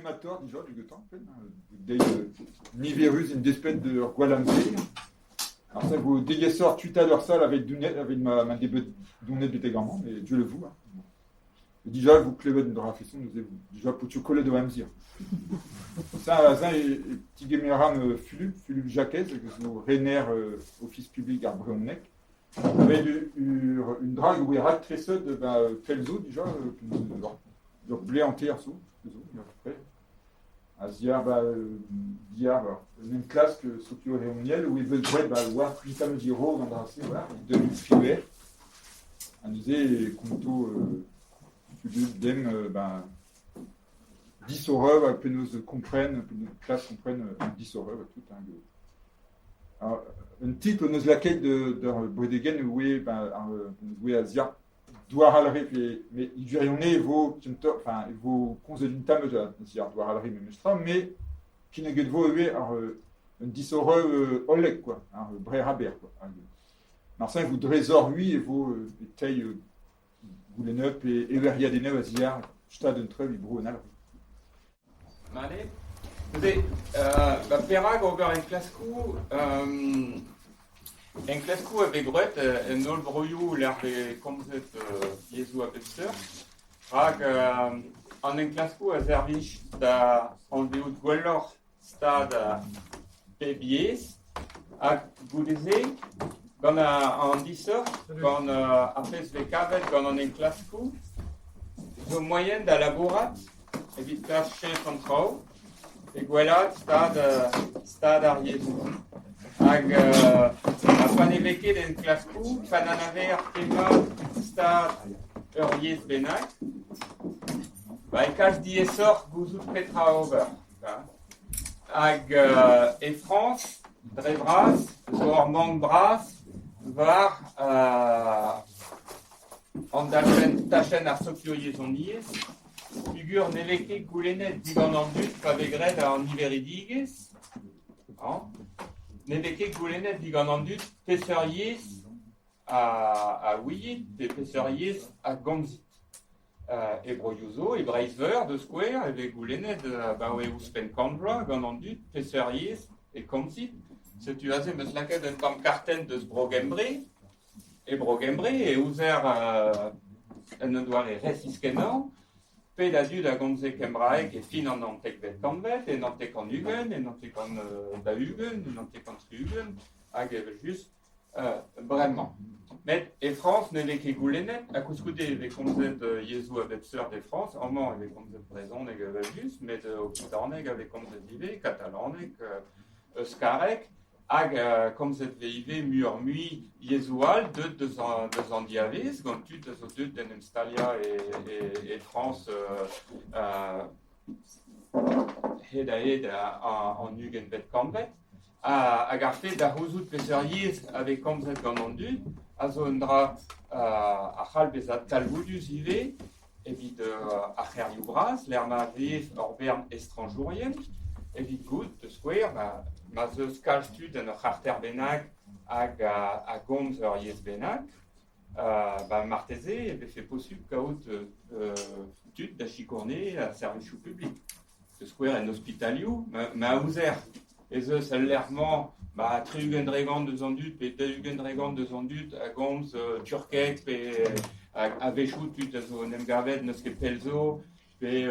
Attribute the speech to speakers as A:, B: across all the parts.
A: donematoc'h dija du temps, deiz niverus en despet d'ur gwall amzer. Alors ça vo degesoc'h tuta d'ur sal aveit donet aveit ma, ma debeut donet betek amañ, mais Dieu le voue. Hein. Dija e vo klevet un dra feson neuze dija potioù kollet o amzer. Ça, ça e, e tigemeran Fulup, Fulup Jakez, zo rener Ofis publik ar brezhoneg. Aveit ur, un dra e oa raktreset ba pell zo dija, ur blez hanter zo, zo à peu près. A-ziàr ba diàr un enklask sokioeoniel oe bet graet ba war kuitañ a-raok an dra-se war e 2018. Ha neuze e konto Fulup demp ben disoc'h ha penaos kompren, penaos klask kompren an disoc'h ha tout hein. Alors, un titl hon eus lakaet d'ur bredegenn oe ben ar oe a-ziàr Douar Alre pe met e gwirionez e vo kentoc'h enfin e vo komzet un tamm eus ar Douar Alre memestra met kinniget vo ivez ar un disoc'h hollek quoi, ar brer-ha-berr quoi. Hag marse e vo drezoc'h-hui e vo e teiñ goulennoù pe evezhiadennoù a-ziàr stad an traoù e bro an Alre.
B: Male. Neuze, ba perak ober enklaskoù enklaskoù a vez graet en holl broioù lec'h vez komzet yezhoù a bep seurt. Rak an enklaskoù a servij da anvezout gwelloc'h stad pep yezh hag goude-se gant an disoc'h, gant ar pezh vez kavet gant an enklaskoù, zo moaien da labourat evit klask cheñch an traoù pe gwellaat stad stad ar yezhoù. Hag ha pa ne vez ket enklaskoù, pa n'anavezer ket mat stad ur yezh bennak, ba e kalz diaesoc'h gouzout petra ober. Hag e Frañs, dre vras, zo ur mank bras war an dachenn tachenn ar sokioyezhoniezh peogwir ne vez ket goulennet digant an dud pa vez graet an niveridigezh hañ ne vez ket goulennet digant an dud peseurt yezh a ouiit pe peseurt yezh a gomzit. E broioù zo, e Breizh-Veur da skouer, e vez goulennet abaoe ouzhpenn kant vloaz gant an dud peseurt yezh e komzit. Setu aze 'm eus lakaet un tamm kartenn deus Bro-Gembre. E Bro-Gembre e ouzer en un doare resis-kenañ pet a dud a gomze kembraeg e fin an naontekvet kantved, e 99, e 49, e 79, hag evel-just bremañ. Met e Frañs ne vez ket goulennet, ha koulskoude e vez komzet yezhoù a bep seurt e Frañs. Amañ e vez komzet brezhoneg evel-just, met okitaneg a vez komzet ivez, katalaneg, euskareg, hag komzet vez ivez muioc'h-mui yezhoù all deuet deus an, deus an diavez, gant tud a zo deuet d'en em staliañ e, e, e Frañs hed-ha-hed an ugentvet kantved. Hag ar fed da c'houzout peseurt yezh a vez komzet gant an dud a zo un dra a c'hall bezañ talvoudus ivez evit ar c'hêrioù bras, lec'h ma vez ur bern estrañjourien, evit goût, da skouer, ma ma'z eus kalz tud en ur c'harter bennak hag a gomz ur yezh bennak, ba marteze e vefe posupl kaout tud da sikour anezhe er servijoù publik. Da skouer en ospitalioù, ma ouzer ez eus el lec'h-mañ ba 60% deus an dud pe 40% deus an dud a gomz turkeg pe a-wechoù tud a zo en em gavet n'eus ket pell zo pe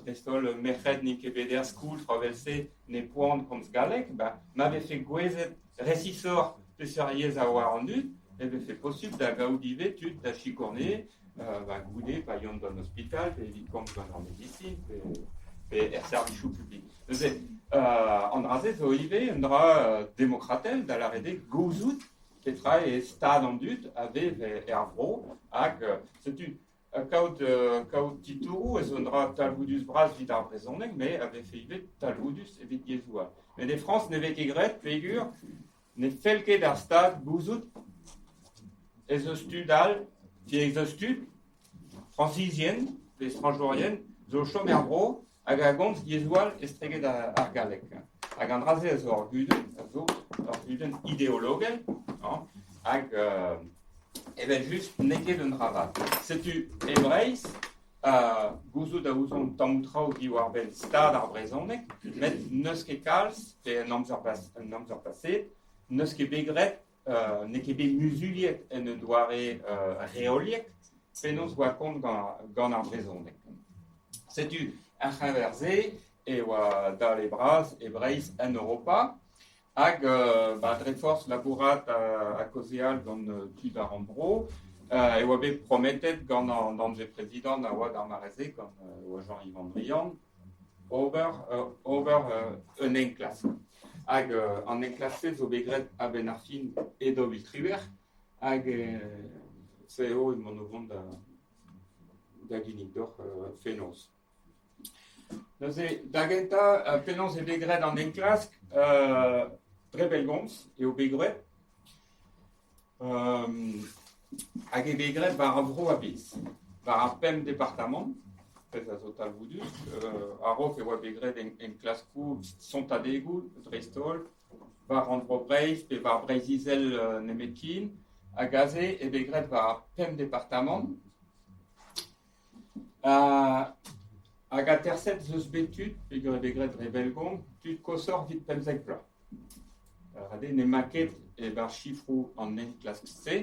B: dreist-holl merc'hed n'int ket bet er skol tra evel-se ne poan komz galleg, ba ma vefe gouezet resisoc'h peseurt yezh a oar an dud e vefe posupl da gaout ivez tud da sikour anezhe ba goude pa yont d'an ospital pe evit komz gant ar medisin pe, pe er servijoù publik. Neuze, an dra-se zo ivez un dra demokratel, da lâret eo gouzout petra eo stad an dud a vev er vro hag setu kaout kaout titouroù ez un dra talvoudus-bras evit ar brezhoneg met a vefe ivez talvoudus evit yezhoù all. Met e Frañs ne vez ket graet peogwir ne fell ket d'ar Stad gouzout ez eus tud all, ez eus tud, Frañsizien pe estrañjourien, zo o chom er vro hag a gomz yezhoù all estreget ar galleg. Hag an dra-se a zo ur gudenn, a zo ur gudenn ideologel, hag evel-just n'eo ket un dra vat. Setu e Breizh. Gouzout a ouzomp tammoù traoù diwar-benn stad ar brezhoneg, met n'eus ket kalz, pe en amzer, pas, en amzer paseet, n'eus ket bet graet, n'eo ket bet muzuliet en un doare reoliek penaos oa kont gant, gant ar brezhoneg. Setu ar c'heñver-se e oa dale bras e Breizh en Europa, Hag ba, dre forzh labourat ha kaozeal gant tud ar rannvro, e oa bet prometet gant an danvez-prezidant a oa d'ar mare-se, gant oa Jean-Yves An Drian, ober, ober un enklask. Hag an enklask-se zo bet graet a-benn ar fin e 2018, hag se eo emaon o vont da, da ginnig deoc'h fenoz. Neuze, da gentañ, penaos eo bet graet an enklask? Dre bellgomz eo bet graet. Hag eo bet graet war ar vro a-bezh, war ar pemp departamant, pezh a zo talvoudus. A-raok e oa bet graet enklaskoù sontadegoù dreist-holl, war rannvro Breizh pe war Breizh-Izel nemetken. Hag aze eo bet graet war ar pemp departamant. Hag aterset 'z eus bet tud, peogwir eo bet graet dre bellgomz, tud koshoc'h evit 15 vloaz. Ret eo n'emañ ket e-barzh sifroù an enklask-se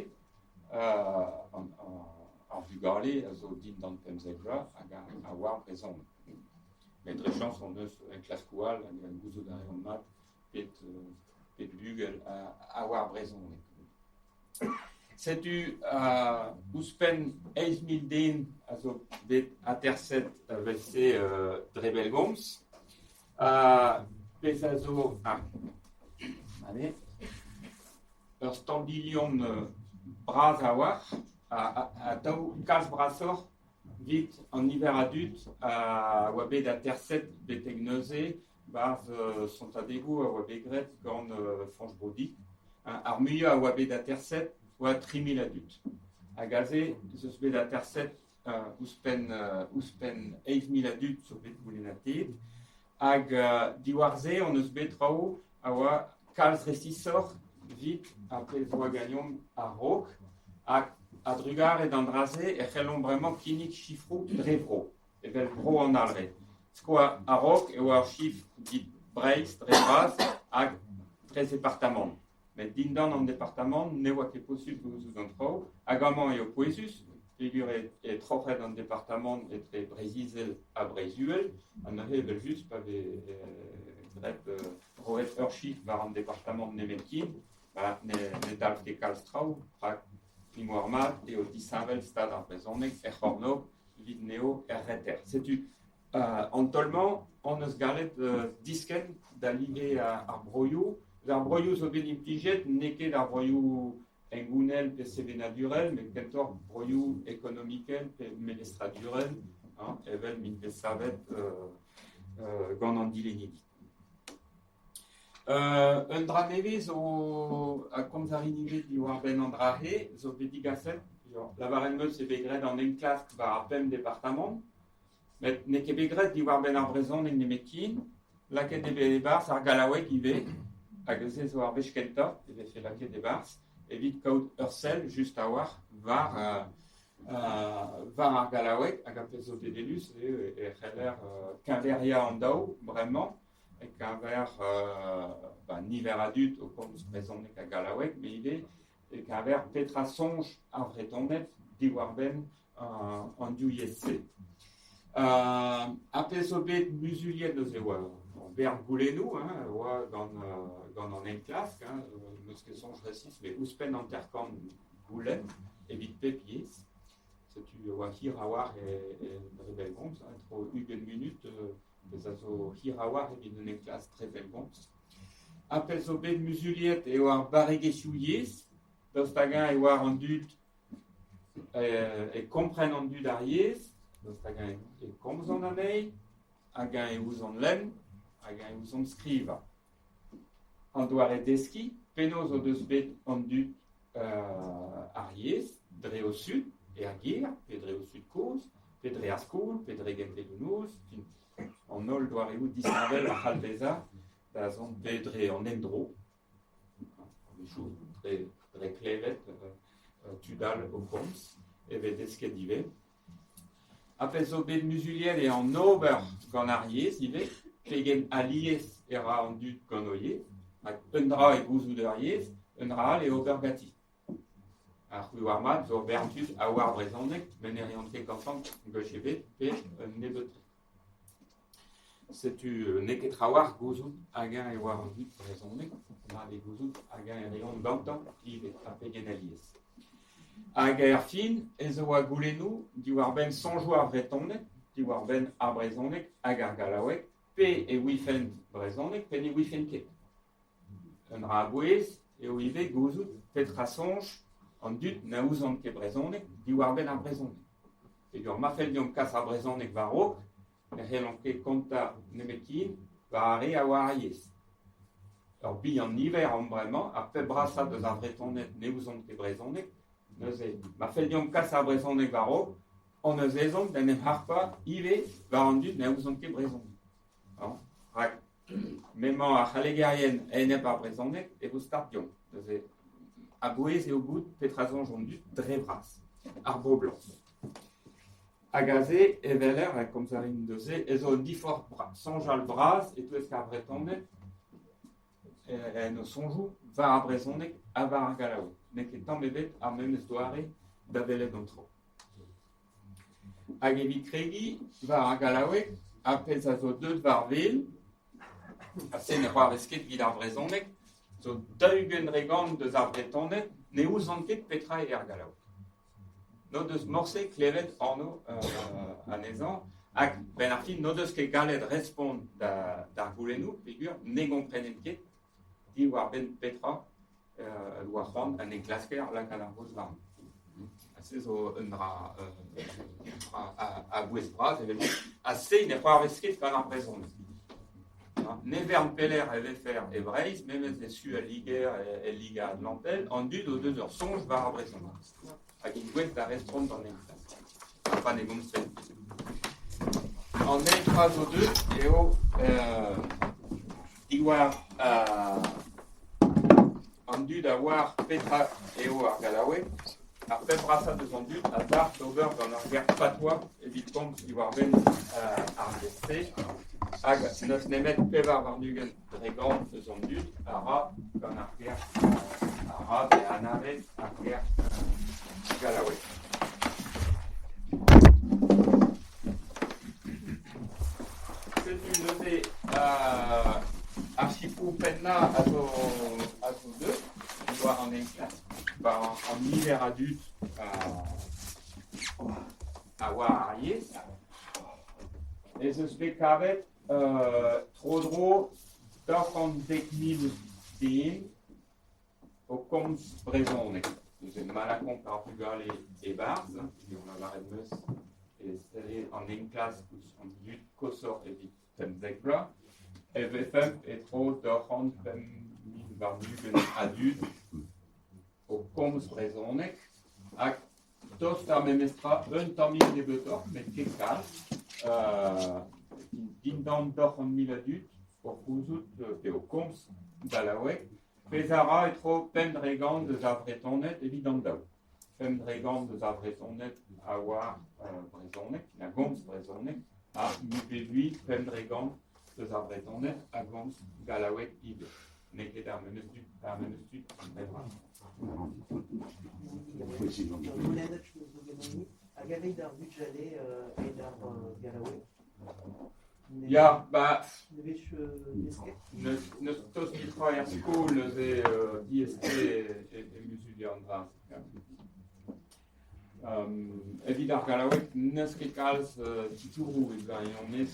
B: ar vugale a zo dindan 15 vloaz hag a oar brezhoneg. Met dre chañs hon eus enklaskoù all hag gouzout a reomp mat pet, pet bugel a oar brezhoneg. Setu ouzhpenn 8 000 den a zo bet aterset evel-se dre bellgomz. Pezh a zo ah, allez, ur standilhon bras a-walc'h, atav kalz brasoc'h evit an niver a dud a oa bet aterset betek neuze 'barzh sontadegoù a oa bet graet gant Fañch Broudig. Ar muiañ a oa bet aterset oa 3 000 a dud. Hag aze ez eus bet aterset ouzhpenn ouzhpenn 8 000 a dud zo bet goulennatet. Hag diwar-se hon eus bet traoù a oa kalz resisoc'h evit ar pezh oa ganeomp a-raok. Hag a-drugarez d'an dra-se e c'hellomp bremañ kinnig sifroù dre vro. Evel Bro an Alre. Skoa a-raok e oa ur chifr dit Breizh dre vras hag dre zepartamant. Met dindan an departamant ne oa ket posubl gouzout an traoù hag amañ eo pouezus peogwir eo troc'het an departamant etre Breizh-Izel ha Breizh-Uhel ha neuze evel-just pa vez graet roet ur chifr war an departamant nemetken ba ne, ne dalv ket kalz traoù rak ni moarvat eo disheñvel stad ar brezhoneg er c'hornôg evit n'eo er reter. Setu an taol-mañ hon eus gallet diskenn da live ar broioù. Ar broioù zo bet implijet n'eo ket ar broioù hengounel pe sevenadurel, met kentoc'h broioù ekonomikel pe melestradurel, hein, evel m'int bet savet gant an dilennidi. Un dra nevez zo ha komz a rin ivez diwar-benn an dra-se zo bet digaset. Lavaret 'm eus eo bet graet an enklask war ar pemp departamant, met n'eo ket bet graet diwar-benn ar brezhoneg nemetken. Lakaet eo bet e-barzh ar gallaoueg ivez, hag se zo ar wech kentañ e vefe lakaet e-barzh, evit kaout ur sell just a-walc'h war war ar gallaoueg hag ar pezh zo dedennus eo e c'heller keñveriañ an daou bremañ. E-keñver ba, niver a dud o komz brezhoneg ha gallaoueg, met ivez e-keñver petra soñj ar Vretoned diwar-benn an div yezh-se. Ar pezh zo bet muzuliet neuze oa ur bern goulennoù hein, oa gant, gant an enklask, hein, n'eus ket soñj resis, met ouzhpenn 50 goulenn evit pep yezh. Setu e oa hir a-walc'h e, e dre bellgomz, hein, tro 20 munut Pezh a zo hir a-walc'h evit un enklask dre bellgomz. Ar pezh zo bet muzuliet eo ar barregezhioù yezh, daoust hag-eñ e oar an dud e kompren an dud ar yezh, daoust hag-eñ e komzont anezhi, hag-eñ e ouzont lenn, hag-eñ e ouzont skrivañ. An doare deskiñ, penaos o deus bet an dud ar yezh dre o zud er gêr, pe dre o zud-kozh, pe dre ar skol, pe dre gentelioù-noz, an holl doareoù disheñvel a c'hall bezañ da zont pe dre an endro, a-wechoù dre, dre klevet tud all o komz, e vez desket ivez. A pezh zo bet muzuliet eo an ober gant ar yezh ivez, pegen alies e ra an dud gant o yezh, rak un dra eo gouzout ur yezh, un dra all eo ober ganti. Ar c'hwi oar mat zo ur bern tud a oar brezhoneg met ne reont ket gantañ gwech ebet pe un nebeut. Setu n'eo ket trawalc'h gouzout hag-eñ e oar an dud brezhoneg, mat eo gouzout hag-eñ e reont gantañ ivez ha pegen alies. Hag erfin ez oa goulennoù diwar-benn soñjoù ar Vretoned, diwar-benn ar brezhoneg hag ar gallaoueg, pe e ouifent brezhoneg pe ne ouifent ket. Un dra a-bouez eo ivez gouzout petra soñj an dud na ouzont ket brezhoneg diwar-benn ar brezhoneg. Peogwir ma fell deomp kas ar brezhoneg war-raok ne c'hellomp ket kontañ nemetken war ar re a oar ar yezh. Ur bihan niver omp bremañ, ar pep brasañ deus ar Vretoned ne ouzont ket brezhoneg. Neuze, ma fell deomp kas ar brezhoneg war-raok, hon eus ezhomm d'en em harpañ ivez war an dud na ouzont ket brezhoneg. Rak m'emañ ar c'hallegerien a-enep ar brezhoneg e vo start deomp. Neuze, a-bouez eo goût petra soñj an dud dre vras, ar boblañs. Hag aze e weler, ha komz a rin deus se, ez zo un diforc'h soñjal bras e-touesk ar Vretoned en o soñjoù war ar brezhoneg ha war ar gallaoueg. N'eo ket tamm ebet ar memes doare da welet an traoù. Hag evit kregiñ war ar gallaoueg, ar pezh a zo deuet war wel, ha se ne c'hoarvez ket evit ar brezhoneg, zo 40% deus ar Vretoned ne ouzont ket petra eo ar gallaoueg. N'o deus morse klevet anv anezhañ hag benn ar fin n'o deus ket gallet respont d'ar goulennoù peogwir ne gomprenent ket diwar-benn petra oa c'hoant an enklasker lakaat ar gaoz warnañ. Ha se zo un dra a-bouez bras evel-just ha se ne c'hoarvez ket gant ar brezhoneg. Ne vern pelec'h e vefer e Breizh, memes e su al Liger, el Liger-Atlantel, an dud o deus ur soñj war ar brezhoneg. Hag int gouest da respont d'an enklask. Pa ne gomzfent ket. An eil dra zo deuet eo diwar an dud a oar petra eo ar gallaoueg, ar pep brasañ deus an dud a zalc'h d'ober gant ar ger patois evit komz diwar-benn ar yezh-se hag n'eus nemet 24% eus an dud a ra gant ar ger a ra pe anavez ar ger gallaoueg. Setu neuze ar sifroù pennañ a zo a zo deuet diwar an enklask war an niver a dud a oar ar yezh. Ez eus bet kavet tro-dro 210 000 den o komz brezhoneg. Neuze ma lakaomp ar vugale e-barzh, evit lavaret 'm eus e selle an enklask ouzh an dud koshoc'h evit 15 vloaz, e vefemp e-tro 205 020 a dud o komz brezhoneg hag tost ar memes tra, un tammig nebeutoc'h, met ket kalz, dindan 200 000 a dud o c'houzout pe o komz gallaoueg. Pezh a ra e-tro 5% deus ar Vretoned evit an daou. 5% deus ar Vretoned a oar brezhoneg, a gomz brezhoneg, ha mui-pe-vui 5% deus ar Vretoned a gomz gallaoueg ivez. N'eo ket ar memes dud, ar memes tud dre vras.
C: Hag aveit ar vugale et ar gallaoueg
B: Ya, ba...
C: Ne vez desket?
B: N'eus tost netra er skol neuze diaes-tre e muzuliañ an dra-se. Evit ar gallaoueg n'eus ket kalz titouroù e gwirionez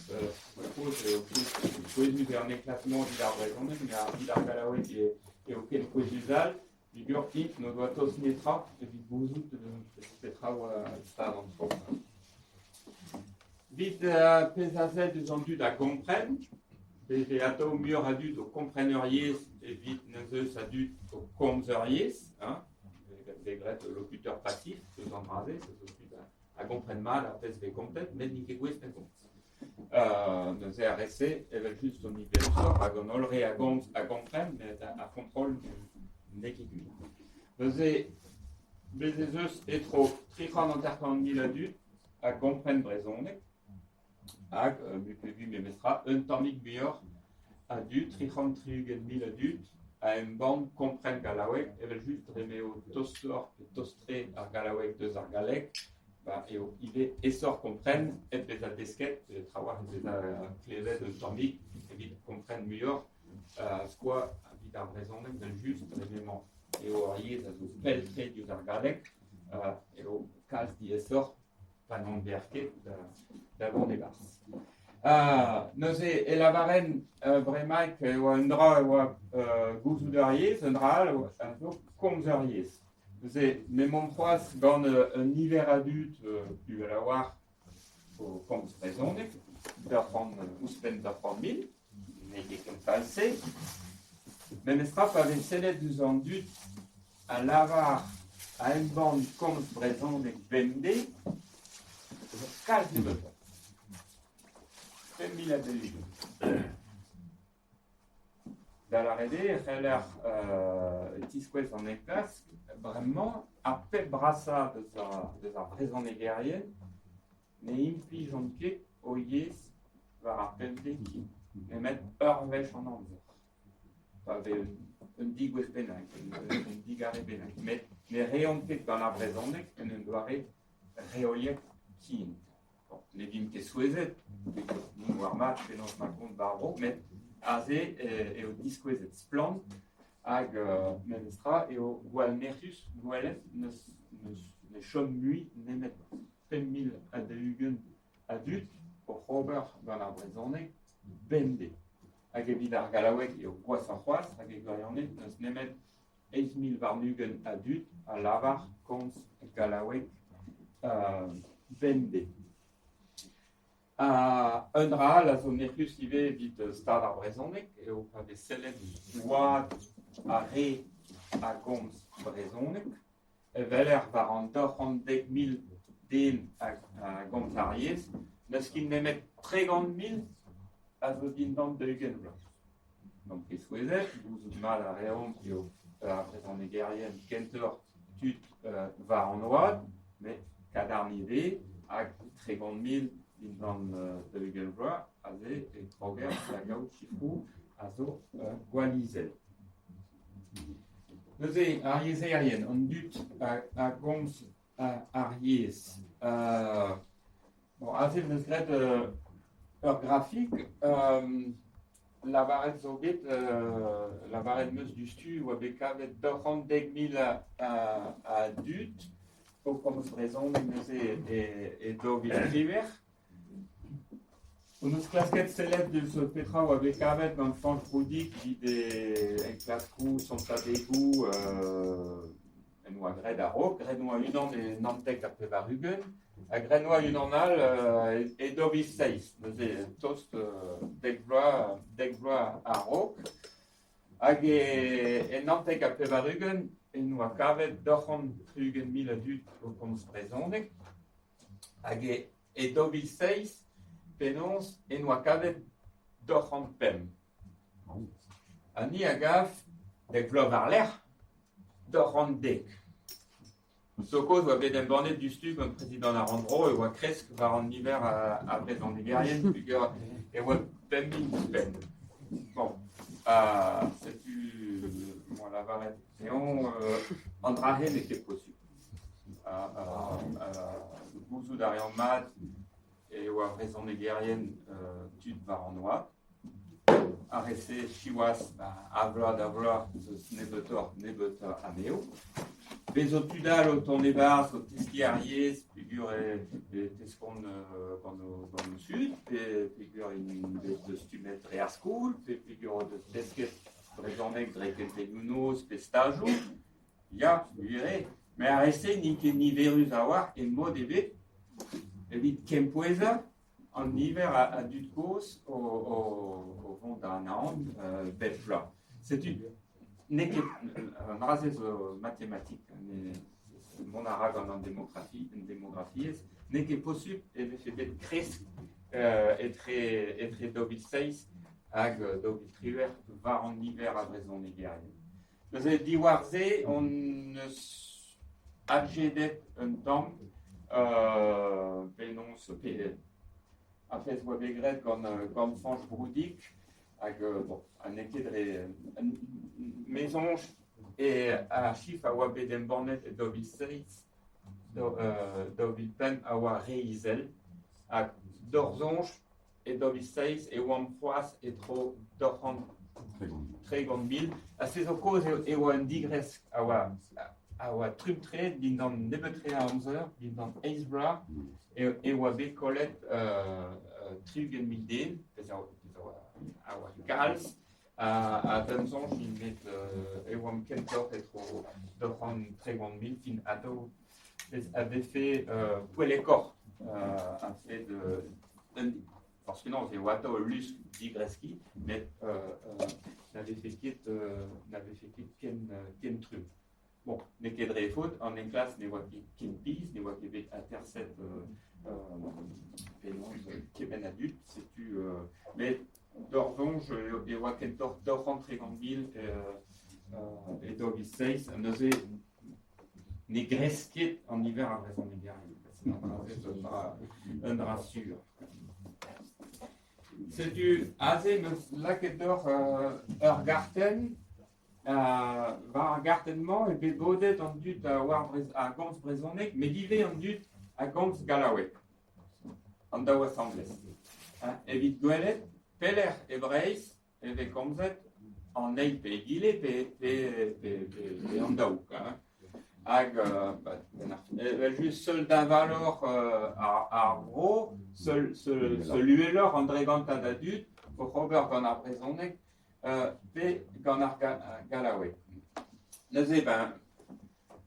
B: kozh eo pouezus eo an enklask-mañ evit ar brezhoneg met evit ar gallaoueg eo ken pouezus all. Peogwir int n'o doa tost netra evit gouzout petra oa stad an traoù. Evit pezh a sell deus an dud a gompren, bez eo atav muioc'h a dud o kompren ur yezh evit n'ez eus a dud o komz ur yezh. Hein. Vez graet locuteur passif deus an dra-se, se zo tud a gompren mat ar pezh vez kontet, met n'int ket gouest da gomz. Neuze ar re-se, evel-just, zo niverusoc'h hag an holl re a gomz a gompren, met ar c'hontrol n'eo ket gwir. Neuze, bez ez eus e-tro 350 000 a dud. a gompren brezhoneg hag mui pe vui memestra un tammig muioc'h a dud, 360.000 a dud a embann kompren gallaoueg, evel-just dre m'eo tostoc'h pe tost-tre ar gallaoueg deus ar galleg, ba eo ivez aesoc'h kompren hep bezañ desket, pe trawalc'h bezañ klevet un tammig evit kompren muioc'h skoa evit ar brezhoneg evel-just dre m'emañ eo ur yezh a zo pell-tre diouzh ar galleg, eo kalz diaesoc'h pa n'on ver ket da vont e-barzh. Neuze e lavaren bremaik e oa un dra e oa gouzout ur yezh, un dra all a zo komz ur yezh. Neuze m'emaomp c'hoazh gant un niver a dud uhel a-walc'h o komz brezhoneg, ouzhpenn 200 000, n'eo ket ken fall-se. Memestra pa vez sellet ouzh an dud a lavar a embann komz brezhoneg bemdez, zo kalz nebeutoc'h. 5 040. Da lâret eo e c'heller tiskouez an enklask bremañ ar pep brasañ deus ar brezhonegerien ne implijont ket o yezh war ar pemdez nemet ur wech an amzer. Pa vez un degouezh bennak, un digarez bennak. Met ne reont ket gant ar brezhoneg en un doare reoliek ken. Bon, ne vimp ket souezhet, ni oar mat penaos ma kont war vro, met aze eo diskouezet splann hag memestra eo gwall nec'hus gwelet n'eus ne chom mui nemet 5 040 a dud oc'h ober gant ar brezhoneg bemdez. Hag evit ar gallaoueg eo gwashoc'h c'hoazh, hag e gwirionez n'eus nemet 28 a dud a lavar komz gallaoueg bemdez. Un dra all a zo nec'hus ivez evit stad ar brezhoneg eo pa vez sellet oad ar re a gomz brezhoneg, evel er war an 210 000 den a gomz ar yezh, n'eus ket nemet 30 000 a zo dindan 40 vloaz. N'omp ket souezhet, gouzout mat a reomp eo ar brezhonegerien kentoc'h tud war an oad, met kadarn ivez hag 30 000 dindan 40 vloaz, aze e kroger da gaout sifroù a zo gwall izel. Neuze, ar yezherien, an dud a gomz ar yezh. Bon, aze 'm eus graet ur grafik, lavaret zo bet, lavaret 'm eus diouzhtu oa bet kavet 210 000 a dud o komz brezhoneg neuze e 2018. Hon eus klasket sellet deus petra oa bet kavet gant Fañch Broudig evit e enklaskoù sontadegoù en oa graet a-raok, graet oa unan e 99, ha graet oa unan all e 2007, neuze tost 10 vloaz a-raok. Hag e 99 en oa kavet 260 000 a dud o komz brezhoneg, hag e 2007 penaos en oa kavet 205. Ha ni a gav 10 vloaz war-lerc'h 210. Zo kaoz oa bet embannet diouzhtu gant prezidant ar Rannvro e oa kresk war an niver a brezhonegerien peogwir e oa 5 000 ouzhpenn. Bon, setu moa lavaret dezhañ an dra-se n'eo ket posupl. Gouzout a reomp mat e oa brezhonegerien tud war an oad. Ar re-se siwazh a vloaz da vloaz eus nebeutoc'h nebeutoc'h anezho. Bez zo tud all o tont e-barzh o teskiñ ar yezh peogwir e teskont gant o zud, pe peogwir int bet stummet dre ar skol, pe peogwir o deus desket brezhoneg dre kentelioù noz pe stajoù. Ya, gwir eo, met ar re-se n'int ket niverus a-walc'h e mod ebet evit kempouezañ an niver a dud kozh o vont da anaon bep bloaz. Setu n'eo ket an dra-se zo matematik, mont a ra gant an demografiezh, n'eo ket posupl e vefe bet kresk etre 2007 hag 2018 war an niver a vrezhonegerien. Neuze diwar-se hon eus adjedet un tamm. Penaos pe a fez oa bet graet gant Fañch Broudig hag bon, ha n'eo ket dre me soñj e ar chifr a oa bet embannet e 2007, 2005 a oa re izel hag d'hor soñj e 2007 e oamp c'hoazh e-tro 230 000 ha se zo kaoz e oa un digresk a oa trumm-tre dindan nebeut-tre a amzer, dindan eizh vloaz e oa bet kollet 60 000 den, pezh a oa kalz, ha d'am soñj int bet e oamp kentoc'h e-tro 230 000 fin atav pezh a vefe poellekoc'h a-fed parce que non, eo atav ul lusk digreskiñ, met na vefe ket ken trumm. Bon, n'eo ket dre faot, an enklask ne oa ket ken pizh, ne oa ket bet aterset penaos kement a dud, setu met d'hor soñj e oa kentoc'h 230 000 e 2007, ha neuze ne gresk ket an niver a vrezhonegerien. Un dra sur. Setu aze 'm eus lakaet deoc'h ur gartenn. War ar gartenn-mañ eo bet bodet an dud a oar a gomz brezhoneg, met ivez an dud a gomz gallaoueg. An daou asambles. Evit gwelet pelec'h e Breizh e vez komzet an eil pe egile pe an daou. Hag ba, evel-just seul deñvaloc'h ar vro, seul uheloc'h an dregantad a dud oc'h ober gant ar brezhoneg pe gant ar gallaoueg. Neuze, ben,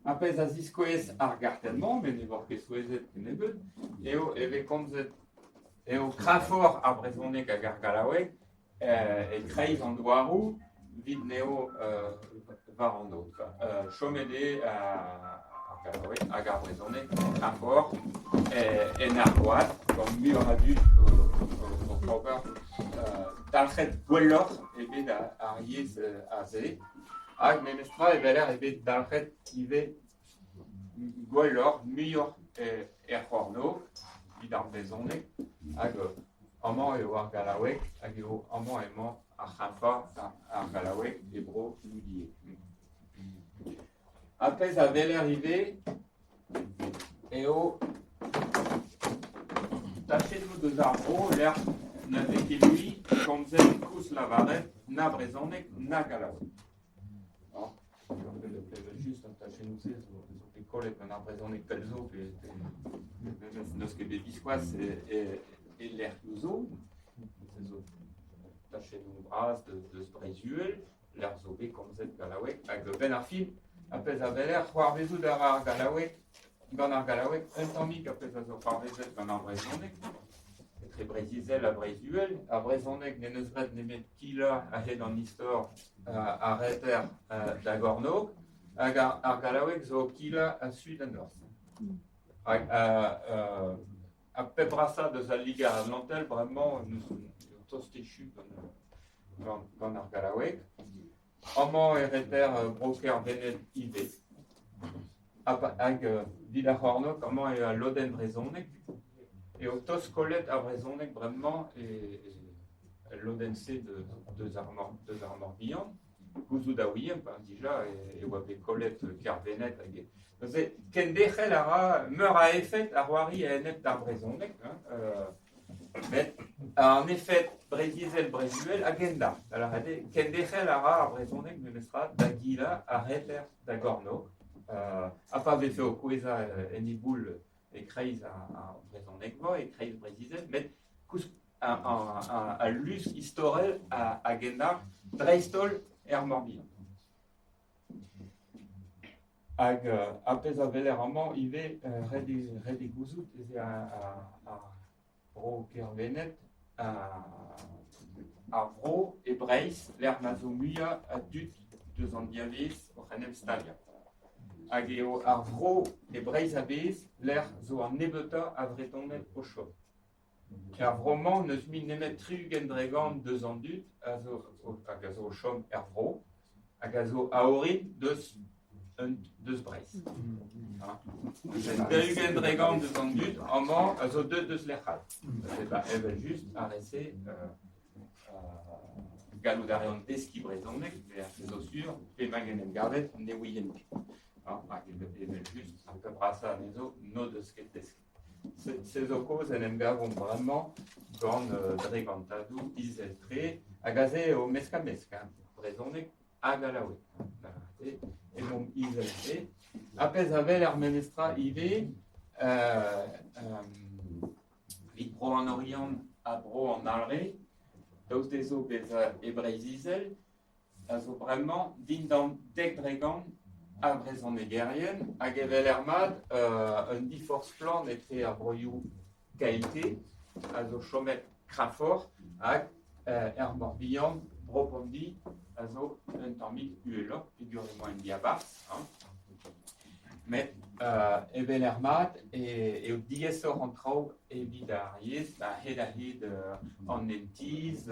B: ar pezh a ziskouez ar gartenn-mañ, met ne voc'h ket souezhet kennebeut, eo e vez komzet eo kreñvoc'h ar brezhoneg hag ar gallaoueg e kreiz an douaroù evit n'eo war an aod. Chomet eo ar gallaoueg hag ar brezhoneg kreñvoc'h en argoad gant muioc'h a dud oc'h ober dalc'het gwelloc'h eo bet ar yezh aze. Hag memestra e weler eo bet dalc'het ivez gwelloc'h, muioc'h er c'hornôg evit ar brezhoneg hag amañ eo ar gallaoueg hag eo amañ emañ ar c'hreñvañ ar gallaoueg e bro Loudie. Ar pezh a weler ivez eo tachennoù deus ar vro lec'h na vez ket mui komzet koulz lavaret na brezhoneg na gallaoueg. Just an tachennoù-se zo bet kollet gant ar brezhoneg pell zo pe memes n'eus ket bet biskoazh e lec'hioù zo. Se zo tachennoù bras deus Breizh-Uhel, lec'h zo bet komzet gallaoueg hag benn ar fin ar pezh a weler c'hoarvezout a ra ar gallaoueg gant ar gallaoueg un tammig ar pezh a zo c'hoarvezet gant ar brezhoneg etre Breizh-Izel ha Breizh-Uhel. Ar brezhoneg n'en deus graet nemet kilañ a-hed an istor a reter da gornôg hag ar gallaoueg zo kilañ a su da norzh. Hag ar pep brasañ deus al Liger Atlantel bremañ n'eus tost echu gant ar gallaoueg. Amañ e reter bro Kervened ivez. Hag evit ar c'hornôg, amañ eo al lodenn brezhoneg. Eo tost kollet ar brezhoneg bremañ e lodenn-se deus ar Morbihan. Gouzout a ouiemp, hein, dija e oa bet kollet Kervened hag neuze kenderc'hel a ra meur a efed a c'hoari a-enep d'ar brezhoneg, hein, met an efed Breizh-Izel Breizh-Uhel a gendalc'h. Da lavaret eo kenderc'hel a ra ar brezhoneg memestra da gilañ a reter da gornôg ha pa vefe o kouezhañ en e boull e-kreiz ar brezhoneg-mañ, e-kreiz Breizh-Izel, met koulz al lusk istorel a gendalc'h dreist-holl er Morbihan. Hag ar pezh a weler amañ ivez ret eo gouzout ez eo ar bro Kervened ar vro e Breizh lec'h ma zo muiañ a dud deus an diavez oc'h en em staliañ. Hag eo ar vro e Breizh a-bezh lec'h zo an nebeutañ a Vretoned o chom. Er vro-mañ n'eus mui nemet 60% deus an dud a zo hag a zo o chom er vro hag a zo a orin deus un deus Breizh. Hein. 40% deus an dud amañ a zo deuet deus lec'h all. Ba, evel-just, ar re-se gallout a reont deskiñ brezhoneg, se zo sur, pe ma en em gavet, ne ouient ket. Hag evel-just, ar pep brasañ anezho n'o deus ket desket. Se zo kaoz en em gavomp bremañ gant dregantadoù izel-tre, hag aze eo mesk-ha-mesk, hein, brezhoneg ha gallaoueg. Emaomp izel-tre. Ha pezh a wel ar memestra ivez, evit bro an Oriant ha bro an Alre, daoust dezho bezañ e Breizh-Izel, a zo bremañ dindan 10% a vrezhonegerien hag evel er mat un diforzh splann etre ar broioù KIT a zo chomet kreñvoc'h hag er Morbihan, Bro-Pondi a zo un tammig uheloc'h peogwir emañ en diabarzh. Hein. Met evel er mat eo diaesoc'h an traoù evit ar yezh a-hed-a-hed an hent-tizh,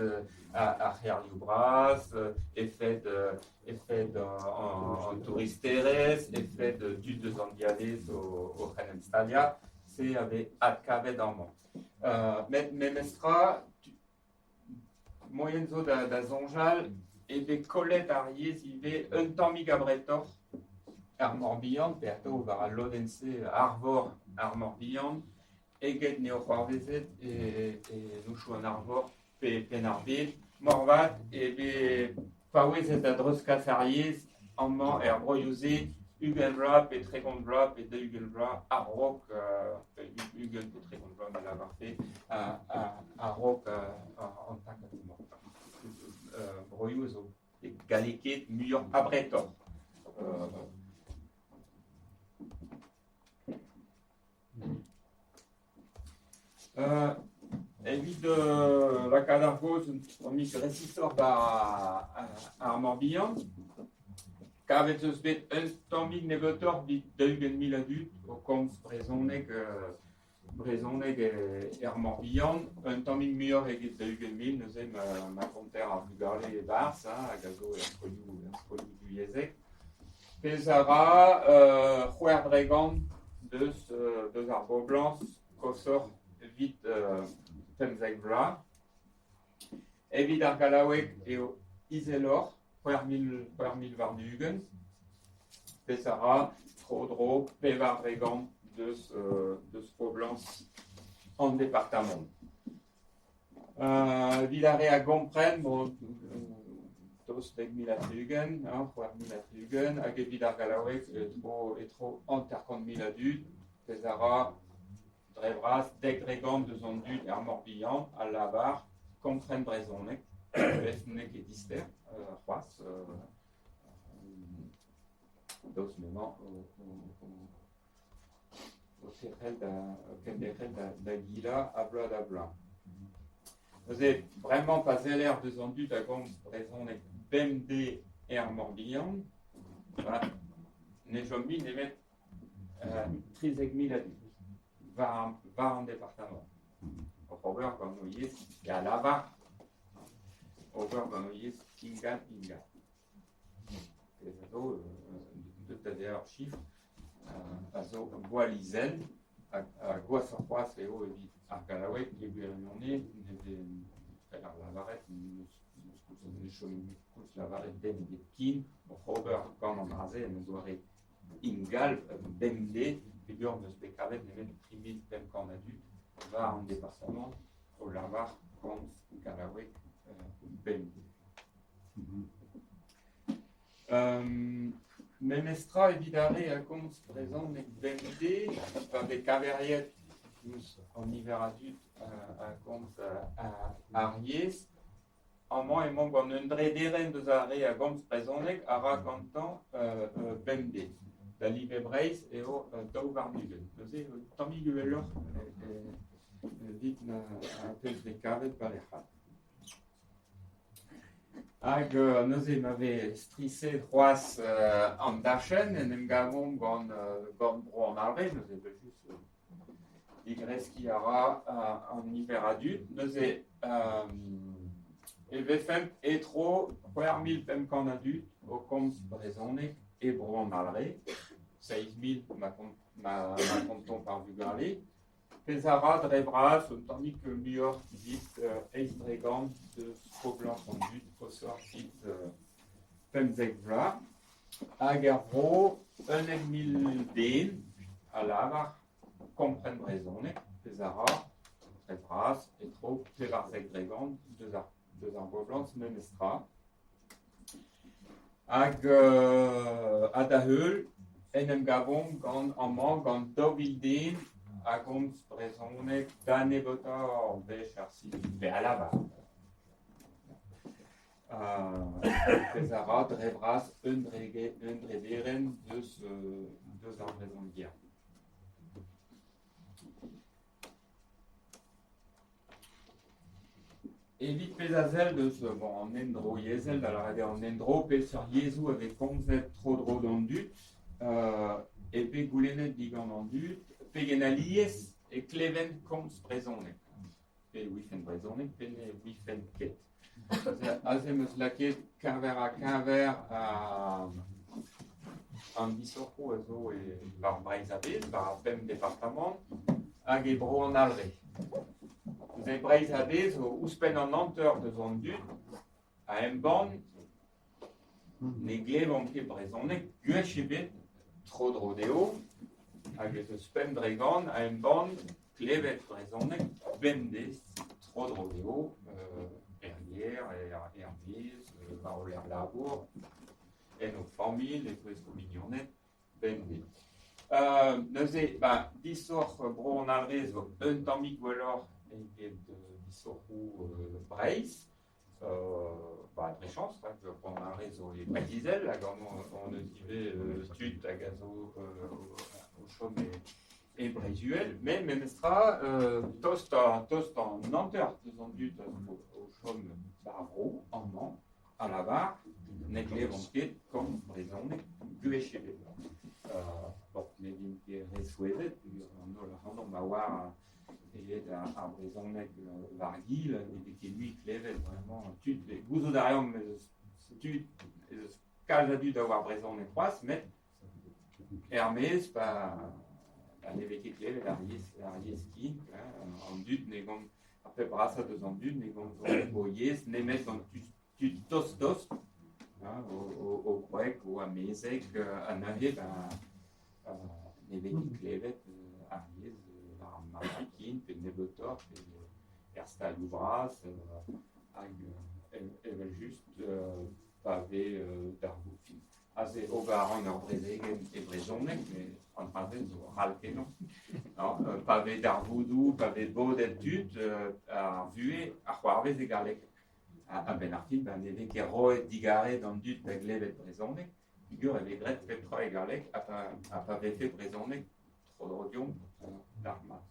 B: ar c'hêrioù bras, efed efed an touristerezh, efed tud eus an diavez oc'h en em staliañ, se a vez adkavet amañ. Met memestra, moaien zo da soñjal e vez kollet ar yezh ivez un tammig abretoc'h er Morbihan, pe atav war al lodenn-se arvor ar Morbihan, eget n'eo c'hoarvezet e Nouchoù an Arvor pe Penn-ar-Bed. Moarvat e vez paouezet da dreuzkas ar yezh amañ er broioù-se 20 vloaz pe 30 vloaz pe 40 vloaz a-raok, 20 pe 30 vloaz me lavarfe, a-raok an takad-mañ. Broioù zo gallekaet muioc'h abretoc'h. Evit lakaat ar gaoz un tammig resisoc'h war ar Morbihan, kavet 'z eus bet un tammig nebeutoc'h evit 40 000 a dud o komz brezhoneg brezhoneg er Morbihan, un tammig muioc'h eget 40 000 neuze ma konter ar vugale e-barzh hag a zo er skolioù er skolioù divyezhek. Pezh a ra 6% deus ar boblañs koshoc'h evit 15 vloaz. Evit ar gallaoueg eo izeloc'h, 6000 6020. Pezh a ra tro-dro 4% deus poblañs an departamant. Evit ar re a gompren, bon, tost 70 ha 60, hein, 6000 ha 60, hag evit ar gallaoueg e-tro 50 000 a dud, pezh a ra dre vras 10% deus an dud er Morbihan a lavar kompren brezhoneg, pezh n'eo ket dister c'hoazh, daoust m'emañ o terc'hel da kenderc'hel da gilañ a bloaz da bloaz. Neuze, bremañ pa seller deus an dud a gomz brezhoneg bemdez er Morbihan, ba, ne chom mui nemet 13 000 a dud war an departamant. Oc'h ober gant o yezh galavar, ober gant o yezh ingal ingal. Pezh a zo deut da vezañ ur chifr a zo gwall izel ha gwashoc'h c'hoazh eo evit ar gallaoueg e gwirionez ne vez ar lavaret ne chom koulz lavaret den ebet ken oc'h ober gant an dra-se en un doare ingal bemdez peogwir n'eus bet kavet nemet 3500 a dud war an departamant o lavar komz gallaoueg bemdez. Memestra evit ar re a gomz brezhoneg bemdez, pa vez kaveriet diouzh an niver a dud a gomz ar yezh, amañ emañ gant un drederenn deus ar re a gomz brezhoneg a ra gantañ bemdez. Da live Breizh eo 22. Neuze tammig uheloc'h evit na pezh vez kavet war lec'h all. Hag neuze ma vez striset c'hoazh an dachenn en em gavomp gant bro an Alre, neuze evel-just digreskiñ a ra an niver a dud. Neuze e vefemp e-tro 6500 a dud o komz brezhoneg. e bro an Alre, 7 000 ma kontomp ar vugale, pezh a ra dre vras un tammig muioc'h evit 8% deus poblañs an dud koshoc'h evit 15 vloaz. Hag er vro 11 000 den a lavar kompren brezhoneg, pezh a ra dre vras e-tro 14% deus ar boblañs memestra. Hag ha da heul en em gavomp gant amañ gant 2 000 den a gomz brezhoneg da nebeutañ ur wech ar sizhun, pe a lavar. Pezh a ra dre vras un drederenn deus ar brezhoneger. Evit pezh a sell deus bon, an endro yezhel, da lavaret eo an endro peseurt yezhoù a vez komzet tro-dro d'an dud, e bet goulennet digant an dud pegen alies e klevent komz brezhoneg. Pe ouifent brezhoneg, pe ne ouifent ket. Aze 'm eus lakaet keñver ha keñver an disoc'hoù a zo e war Breizh a-bezh, war ar pemp departamant, hag e bro an Alre. Neuze Breizh a-bezh zo ouzhpenn an hanter deus an dud a embann ne glevont ket brezhoneg gwech ebet tro-dro dezho, hag ez eus 5% a embann klevet brezhoneg bemdez tro-dro dezho, er gêr, er maez, war o lec'h labour, en o familh, e-touesk o mignoned, bemdez. Neuze, ba, disoc'h bro an Alre zo un tammig gwelloc'h eget disoc'hoù Breizh. Ba, dre chañs, rak bro an Alre zo e Breizh-Izel, hag amañ hon eus ivez tud hag a zo o chom e Breizh-Uhel, met memestra tost an hanter deus an dud a zo o chom war vro amañ a lavar ne glevont ket komz brezhoneg gwech ebet. Bon, ne vimp ket re souezhet, peogwir an holl ac'hanomp a oar evet ar brezhoneg war gil, ne vez ket mui klevet vraiment tud, gouzout a reomp ez eus tud, ez eus kalz a dud a oar brezhoneg c'hoazh, met er-maez pa ne vez ket klevet ar yezh kin, an dud ne gomz, ar pep brasañ deus an dud ne gomzont o yezh nemet gant tud tost-tost, o gwreg, o amezeg, ha neuze ba, ne vez ket klevet ar yezh war ar marc'had kin, pe nebeutoc'h, pe er stalioù bras, hag evel-just pa vez darvoud fin. Aze ober a ran ur brezegenn e brezhoneg, met an dra-se zo ral-kenañ. Pa vez darvoudoù, pa vez bodet tud, ar vuhez a c'hoarvez e galleg. A-benn ar fin, ba, ne vez ket roet digarez d'an dud da glevet brezhoneg, peogwir e vez graet pep tra e galleg, ha pa vefe brezhoneg tro-dro deomp d'ar mat.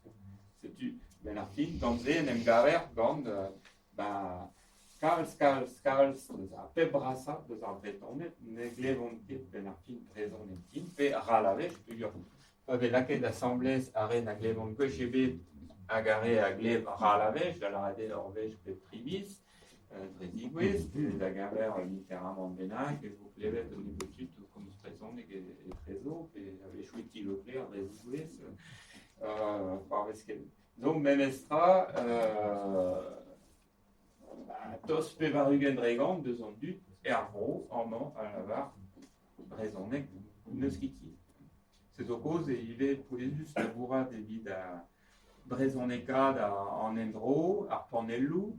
B: Setu, benn ar fin, gant se en em gaver gant ba, kalz, kalz, kalz deus ar pep brasañ deus ar Vretoned ne glevont ket benn ar fin brezhoneg kin, pe ral a wech, peogwir pa vez lakaet asambles ar re na glevont gwech ebet hag ar re a glev ral a wech, da lavaret eo ur wech bep 3 miz, dre zigouez, pe da geñver un interamant bennak, e vo klevet un nebeud tud o komz brezhoneg etrezo, pe a-wechoù e ti Leclerc dre zigouez, c'hoarvez ket. Zo memestra, ba, tost 80% deus an dud er vro amañ a lavar brezhoneg n'eus ket kin. Se zo kaoz e ivez pouezus labourat evit ar brezhonekaat an endro, ar panelloù,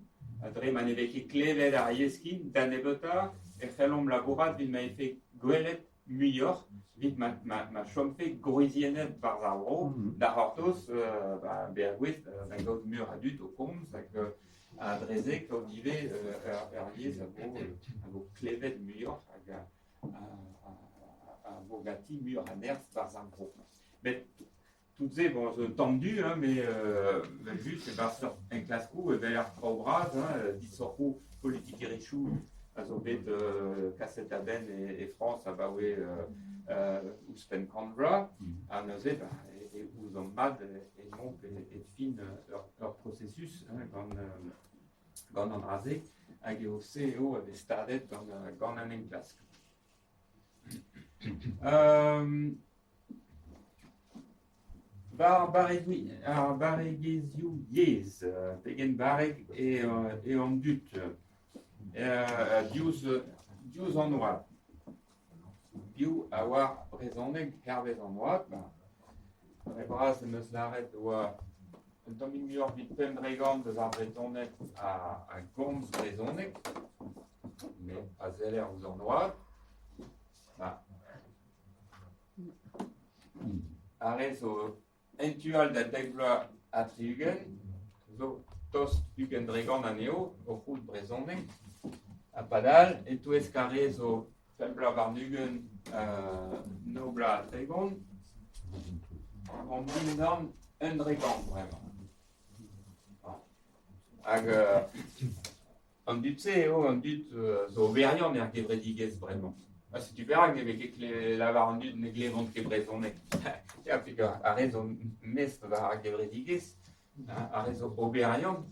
B: dre ma ne vez ket klevet ar yezh kin, da nebeutañ e c'hellomp labourat evit ma vefe gwelet muioc'h, evit ma chomfe gwriziennet barzh ar vro, da c'hortoz ba, bezañ gouest da gaout meur a dud o komz hag ha dre-se kaout ivez ur yezh a vo klevet muioc'h hag a vo ganti muioc'h a nerzh barzh ar vro. Met tout se, bon, zo un tamm du, hein, mais just e-barzh ur enklaskoù evel ar traoù bras, hein, disoc'hoù politikerezhioù a zo bet kaset da benn e Frañs abaoe ouzhpenn 100 vloaz, ha neuze ba, e ouzomp mat emaomp e fin ur processus, hein, gant an dra-se, hag eo se eo a vez stadet gant an enklask. War ar barregezhioù yezh, pegen barrek eo an dud diouzh an oad. Piv a oar brezhoneg hervez an oad? Dre vras em eus lâret e oa un tammig muioc'h evit 5% eus ar Vretoned a gomz brezhoneg, met pa seller ouzh an oad, ar re zo en tu all da dek vloaz ha 60 zo tost 20% anezho o c'hoût brezhoneg, ha padal e-touesk ar re zo 25 nav bloaz ha 30 omp dindan 1% bremañ. Hag an dud-se eo an dud zo oberiant er gevredigezh bremañ. Ha setu perak ne vez ket lavar an dud ne glevont ket brezhoneg. Ya, peogwir ar re zo mestr war ar gevredigezh, ar re zo oberiant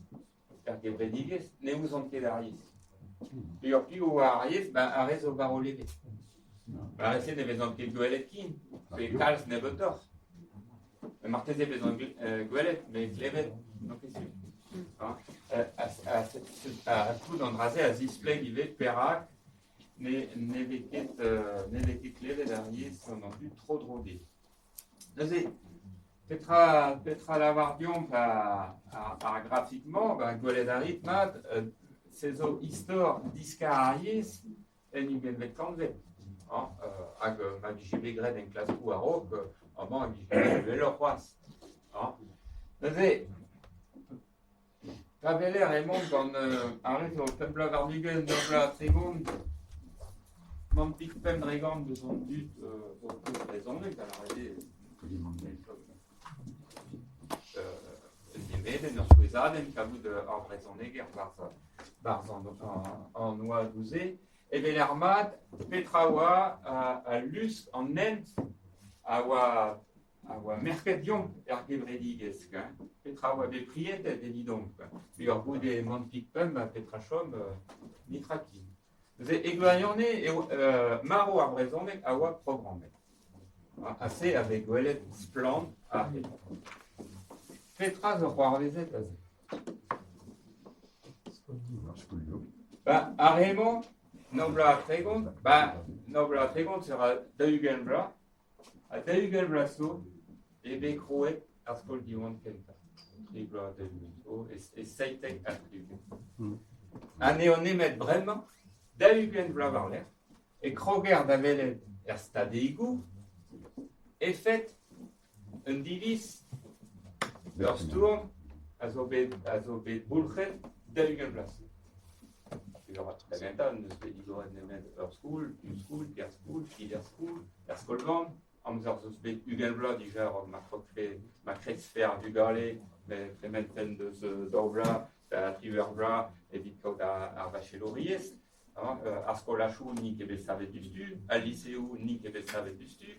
B: er gevredigezh, ne ouzont ket ar yezh. Peogwir piv oa ar yezh, ba ar re zo war o leve. Ar re-se ne vezont ket gwelet ken, pe kalz nebeutoc'h. Marteze e vezont gwelet, met klevet n'on ket sur. Ha tout an dra-se a zispleg ivez perak ne vez ket ne vez ket klevet ar yezh gant an dud tro-dro dezhe. Neuze, petra lavar deomp ar grafik-mañ? Ba gwelet a rit mat, se zo istor diskar ar yezh en ugentvet kantved. Hag ma vije bet graet enklaskoù a-raok, amañ e vije bet uheloc'h c'hoazh. Neuze, pa weler emañ gant ar re zo 25, 9 vloaz ha 30, mamm-pik 5% deus an dud zo brezhoneg, da lavaret eo un nemedenn, ur souezhadenn kavout ur brezhoneger barzh an oadoù-se. Evel ar mat, petra oa al lusk, an hent a oa merket deomp er gevredigezh, petra oa bet priedet evidomp. Peogwir goude mamm-pik pemp ha petra chom, netra ken. Neuze e gwirionez eo marv ar brezhoneg a oa programmet. Ha se a vez gwelet splann aze. Petra zo c'hoarvezet aze? Ba, ar re-mañ, nav bloaz ha 30, ba, nav bloaz ha 30, se ra 40 vloaz. Ha 40 vloaz zo eo bet krouet ar skol Diwan kentañ. Tri bloaz 40 zo, e 77. Ha n'eo nemet bremañ, 40 vloaz war-lerc'h, e kroger da welet er stadegoù efed un diviz, ur stourm a zo bet boulc'het 40 vloaz. Da gentañ n'eus bet digoret nemet ur skol, div skol, teir skol, peder skol, er skol-vamm. Amzer zo bet 20 vloaz dija a-raok ma kreizfe ar vugale met tremen deus daou vloaz da 18 vloaz evit kaout ar vachelouriezh. Ar skolajoù n'int ket bet savet diouzhtu, al liseoù n'int ket bet savet diouzhtu.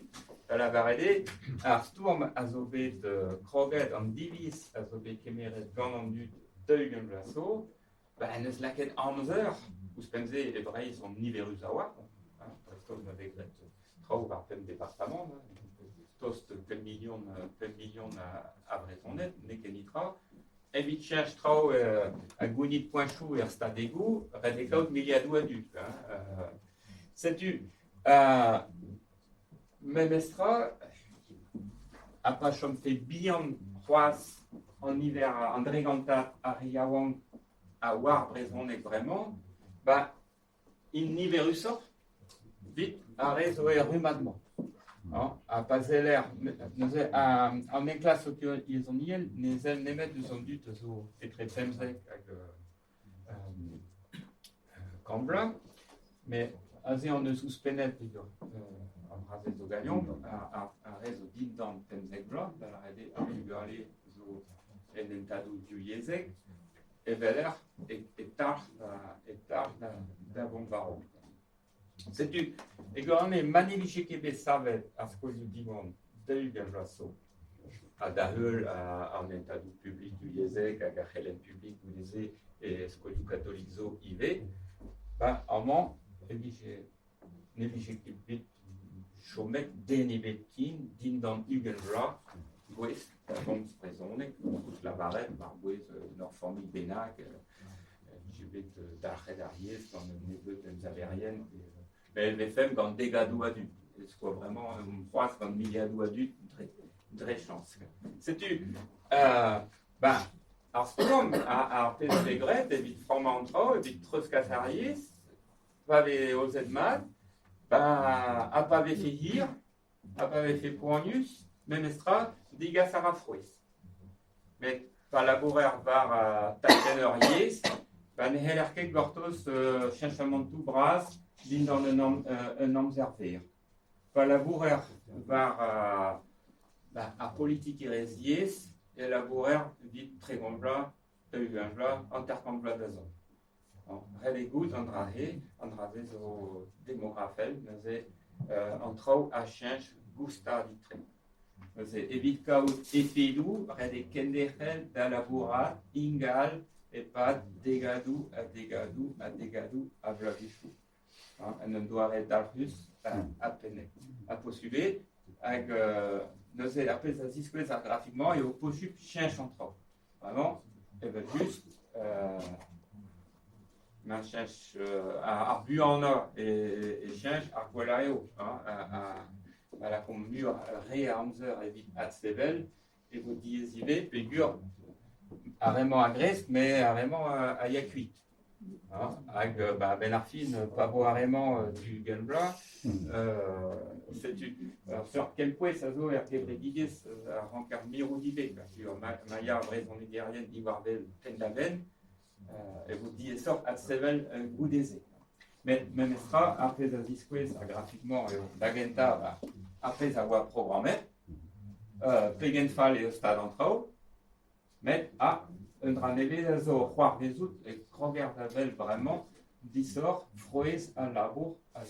B: Da lavaret eo, ar stourm a zo bet kroget, an diviz a zo bet kemeret gant an dud 40 vloaz zo, ba en deus lakaet amzer, ouzhpenn-se e Breizh omp niverus a-walc'h, dreist-holl ma vez graet traoù war pemp departamant, tost 5 milion a Vrezhoned, n'eo ket netra. Evit cheñch traoù ha gounit poentoù er stadegoù, ret eo kaout miliadoù a dud. Setu, memestra, ha pa chomfe bihan c'hoazh an niver an dregantad ar re yaouank a oar brezhoneg bremañ, ba int niverusoc'h 'vit ar re zo er rummad-mañ. Ha pa seller neuze an enklask sokial ne sell nemet eus an dud a zo etre 15 hag 100 vloaz, met aze hon eus ouzhpennet an dra-se zo ganeomp, ar re zo dindan 15 vloaz, da lavaret eo ar vugale zo en hentadoù divyezhek, evel e talc'h da vont war-raok. Setu, e gwirionez, ma ne vije ket bet savet ar skolioù Diwan 40 vloaz zo, ha da heul an hentadoù publik divyezhek hag ar c'helenn publik goude-se e skolioù katolik zo ivez, ba amañ e vije ne vije ket bet chomet den ebet ken dindan 20 vloaz gouest da gomz brezhoneg, koulz lavaret war-bouez en ur familh bennak, vije bet dalc'het ar yezh gant un nebeud emsaverien, pe vefemp gant degadoù a dud. Ez oa bremañ c'hoazh gant miliadoù a dud dre chañs. Setu ba, ar stourm, ar pezh a vez graet evit frammañ an traoù, evit treuzkas ar yezh, pa vez aozet mat, ba, ha pa vefe hir, ha pa vefe poanius, memestra, degas a ra frouezh. Met pa labourer war tachenn ur yezh, ba ne c'heller ket gortoz cheñchamantoù bras dindan un amzer verr. Pa labourer war ar politikerezh yezh e labourer evit 30 vloaz, 40 vloaz, 50 vloaz da zont. Ret eo goût an dra-se, an dra-se zo demografel, neuze an traoù a cheñch goustadik-tre. Neuze evit kaout efedoù, ret eo kenderc'hel da labourat ingal e-pad degadoù ha degadoù ha degadoù a vloavezhioù. En un doare dalc'hus ha pennek. Ha posubl eo, hag neuze ar pezh a ziskouez ar grafik-mañ eo posubl cheñch an traoù. Vraiment, evel-just, ma cheñch ar buanañ e cheñch ar gwellañ eo. Ma lakaomp muioc'h re a amzer evit adsevel e vo diaes ivez peogwir ar re-mañ a gresk met ar re-mañ a ya kuit. Hag ba a-benn ar fin, pa vo ar re-mañ 20 vloaz, setu ur seurt kempouez a zo er gevredigezh a ranker mirout ivez. Ma ya ar brezhonegerien diwar-wel penn-da-benn, e vo diaesoc'h adsevel goude-se. Met memestra, ar pezh a ziskouez ar grafik-mañ eo da gentañ ar pezh a oa programmet, pegen fall eo stad an traoù, Met ah, un dra nevez a zo o c'hoarvezout e kroger da wel bremañ disoc'h frouezh al labour a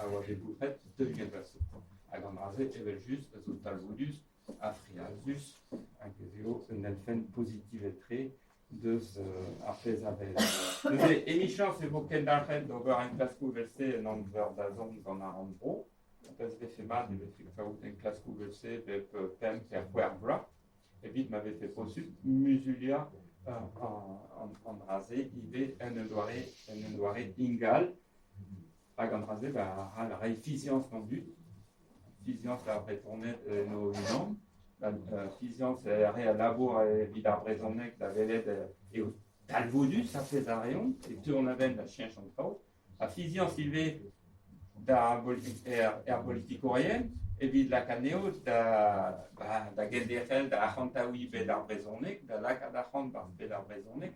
B: oa bet boulc'het 40 vloaz zo. Hag an dra-se, evel-just, a zo talvoudus ha frealzus hag ez eo un elfenn pozitivel-tre deus ar pezh a vez. Neuze, emichañs e vo kendalc'het d'ober enklaskoù evel-se en amzer da zont gant ar rannvro. Pezh vefe mat e vefe kaout enklaskoù evel-se bep pemp pe c'hwec'h vloaz evit ma vefe posupl muzuliañ an dra-se ivez en un doare en un doare ingal. Hag an dra-se ba, a c'hall reiñ fiziañs d'an dud, fiziañs d'ar Vretoned en o-unan, fiziañs er re a labour evit ar brezhoneg da welet eo talvoudus ar pezh a reont, e teuont a-benn da cheñch an traoù. Ha fiziañs ivez da er politikourien evit lakaat anezho da genderc'hel da arc'hantaouiñ bed ar brezhoneg, da lakaat arc'hant barzh bed ar brezhoneg,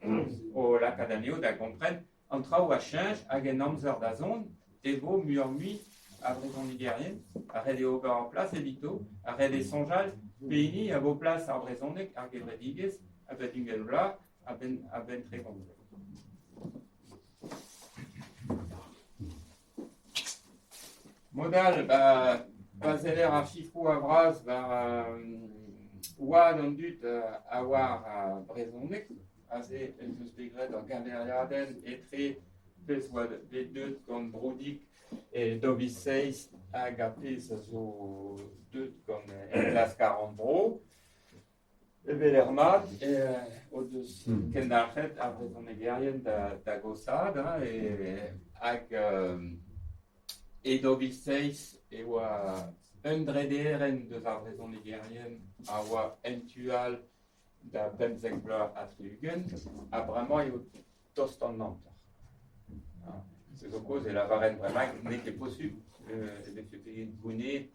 B: o lakaat anezho da gompren an traoù a cheñch hag en amzer da zont e vo muioc'h-mui a vrezhonegerien, ha ret eo ober ur plas evito, ha ret eo soñjal pehini a vo plas ar brezhoneg, ar gevredigezh, a-benn 20 vloaz, a-benn 30 vloaz. Mod all, ba, pa seller ar sifroù a-vras war oad an dud a oar brezhoneg, aze ez eus bet graet ur geñveriadenn etre pezh oa bet deuet gant Broudig e 2007 hag ar pezh a zo deuet gant enklask ar rannvro. Evel er mat o deus kendalc'het ar vrezhonegerien da goshaat hag e 2007 e oa un drederenn deus ar vrezhonegerien a oa en tu all da bemzek vloaz ha 60 ha bremañ eo tost an hanter. Se zo kaoz e lavaren bremañ n'eo ket posupl e vefe bet gounezet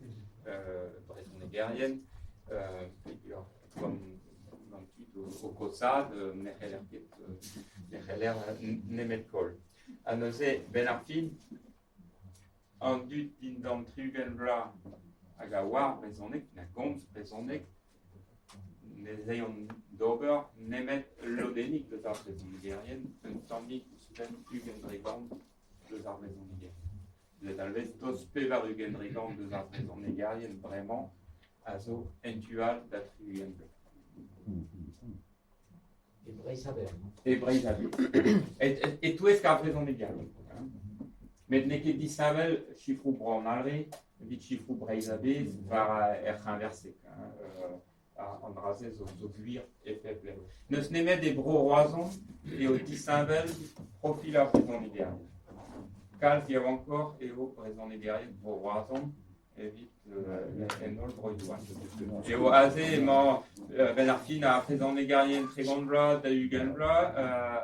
B: brezhonegerien peogwir gant tud o kosaat ne c'heller ket ne c'heller nemet koll. Ha neuze, 'benn ar fin, an dud dindan 60 vloaz hag a oar brezhoneg, na gomz brezhoneg, ne zeuont d'ober nemet ul lodennig deus ar brezhonegerien, un tammig ouzhpenn 20% deus ar brezhonegerien. Da dalvez tost 80% deus ar brezhonegerien bremañ a zo en tu all da 60 vloaz.
C: E Breizh a-bezh.
B: E Breizh a-bezh. E-touesk ar brezhonegerien. Met n'eo ket disheñvel sifroù Bro an Alre. Evit sifroù Breizh a-bezh war er c'heñver-se. An dra-se zo gwir e pep lec'h. N'eus nemet e Bro-Roazhon eo disheñvel profil ar brezhonegerien. Kalz yaouankoc'h eo brezhonegerien Bro-Roazhon evit en holl broioù all. Eo aze emañ benn ar fin ar brezhonegerien 30 vloaz da 20 vloaz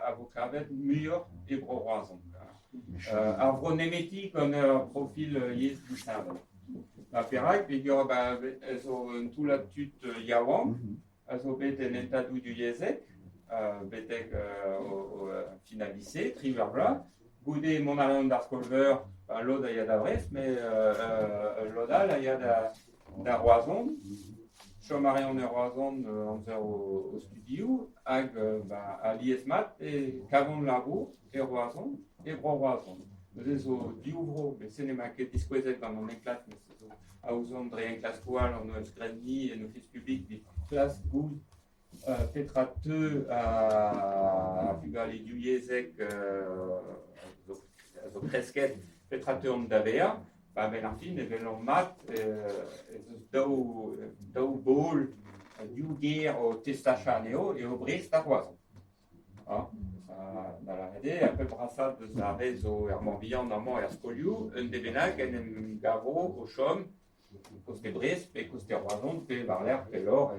B: a vo kavet muioc'h e Bro-Roazhon. Ar vro nemeti gant ur profil yezh disheñvel. Ha perak? Peogwir ba, zo un toullad tud yaouank a zo bet en hentadoù divyezhek betek o fin al lise, 18 vloaz. Goude mont a reont d'ar skol-veur, lod a ya da Vrest, met lod all a ya da Roazhon. Chom a reont e Roazhon amzer o studioù hag ba, alies-mat e kavont labour e Roazhon, e Bro-Roazhon. Neuze zo div vro, met se n'emañ ket diskouezet gant an enklask, met se zo aozomp dre enklaskoù all hon eus graet ni en ofis publik evit klask goût petra teu ar vugale divyezhek a zo kresket, petra teuont da vezañ. Ba, a-benn ar fin e welomp mat ez eus daou bol, div gêr o testachañ anezho, eo Brest ha Roazhon. Da lâret eo, ar pep brasañ deus ar re zo er Morbihan amañ er skolioù, un deiz bennak en em gavo o chom koste Brest pe koste Roazhon pe war-lerc'h pelloc'h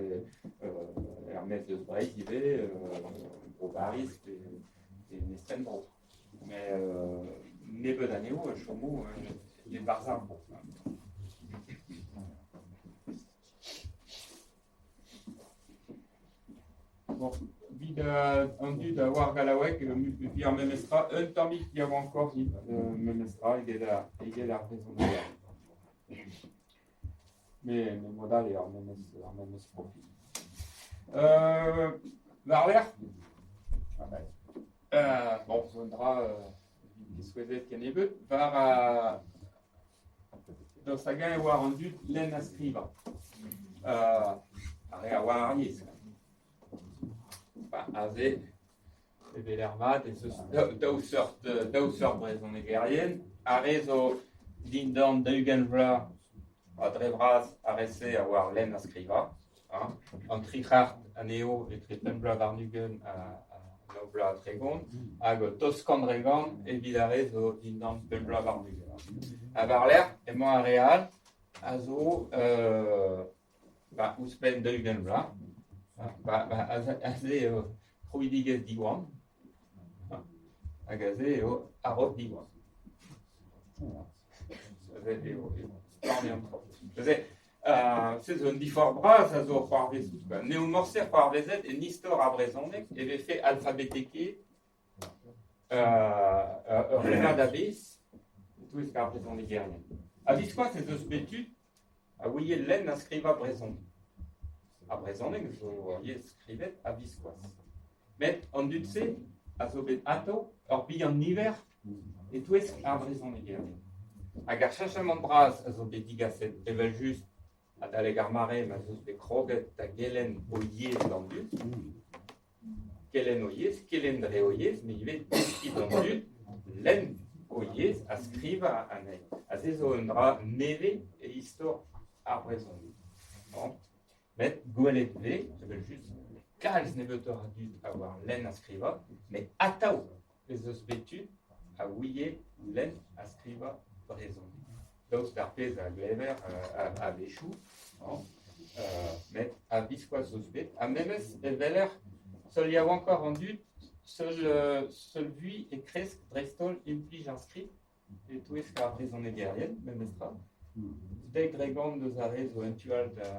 B: er-maez deus Breizh ivez, bro Bariz pe en estrenvro. Met nebeut anezho a chomo e-barzh ar vro. Bon, evit an dud a oar gallaoueg, evit ar memes tra, un tammig yaouankoc'h int memes tra eget ar brezhoneg. Mais mod all eo ar memes profil. War-lerc'h, bon, zo un dra diskouezet kennebeut, war daoust hag-eñ e oar an dud lenn ha skrivañ. Ar re a oar ar yezh. Ba, aze e weler mat ez eus daou seurt brezhonegerien. Ar re zo dindan 40 vloaz ha dre vras ar re-se a oar lenn ha skrivañ. An tri c'hart anezho etre pemp bloaz warn-ugent ha nav bloaz ha 30, hag tost 100% evit ar re zo dindan pemp bloaz warn-ugent. Ha war-lerc'h emañ ar re all a zo ba, ouzhpenn 40 vloaz. Ba, aze eo krouidigezh Diwan, hag aze eo a-raok Diwan. Aze eo splann eo an traoù. Neuze, se zo un diforc'h bras a zo c'hoarvezout. N'eo morse c'hoarvezet en istor ar brezhoneg e vefe alfabetekaet ur rummad a-bezh e-touesk ar brezhonegerien. A-viskoazh ez eus bet tud a ouie lenn ha skrivañ brezhoneg. Ar brezhoneg zo ur yezh skrivet a-viskoazh. Met an dud-se a zo bet atav ur bihan niver e-touesk ar brezhonegerien. Hag ar cheñchamant bras a zo bet digaset evel-just adalek ar mare ma 'z eus bet kroget da gelenn o yezh d'an dud. Kelenn o yezh, kelenn dre o yezh, met ivez deskiñ d'an dud lenn o yezh ha skrivañ anezhi. Ha se zo un dra nevez e istor ar brezhoneg. Bon. Met gwelet 'vez, evel-just, kalz nebeutoc'h a dud a oar lenn ha skrivañ, met atav ez eus bet tud a ouie lenn ha skrivañ brezhoneg. Daoust d'ar pezh a glever a-wechoù, met a-viskoazh eus bet. Ha memes e weler seul yaouankoc'h an dud, seul vui e kresk dreist-holl implij ar skrid e-touesk ar vrezhonegerien, memestra. 10% deus ar re zo en tu all da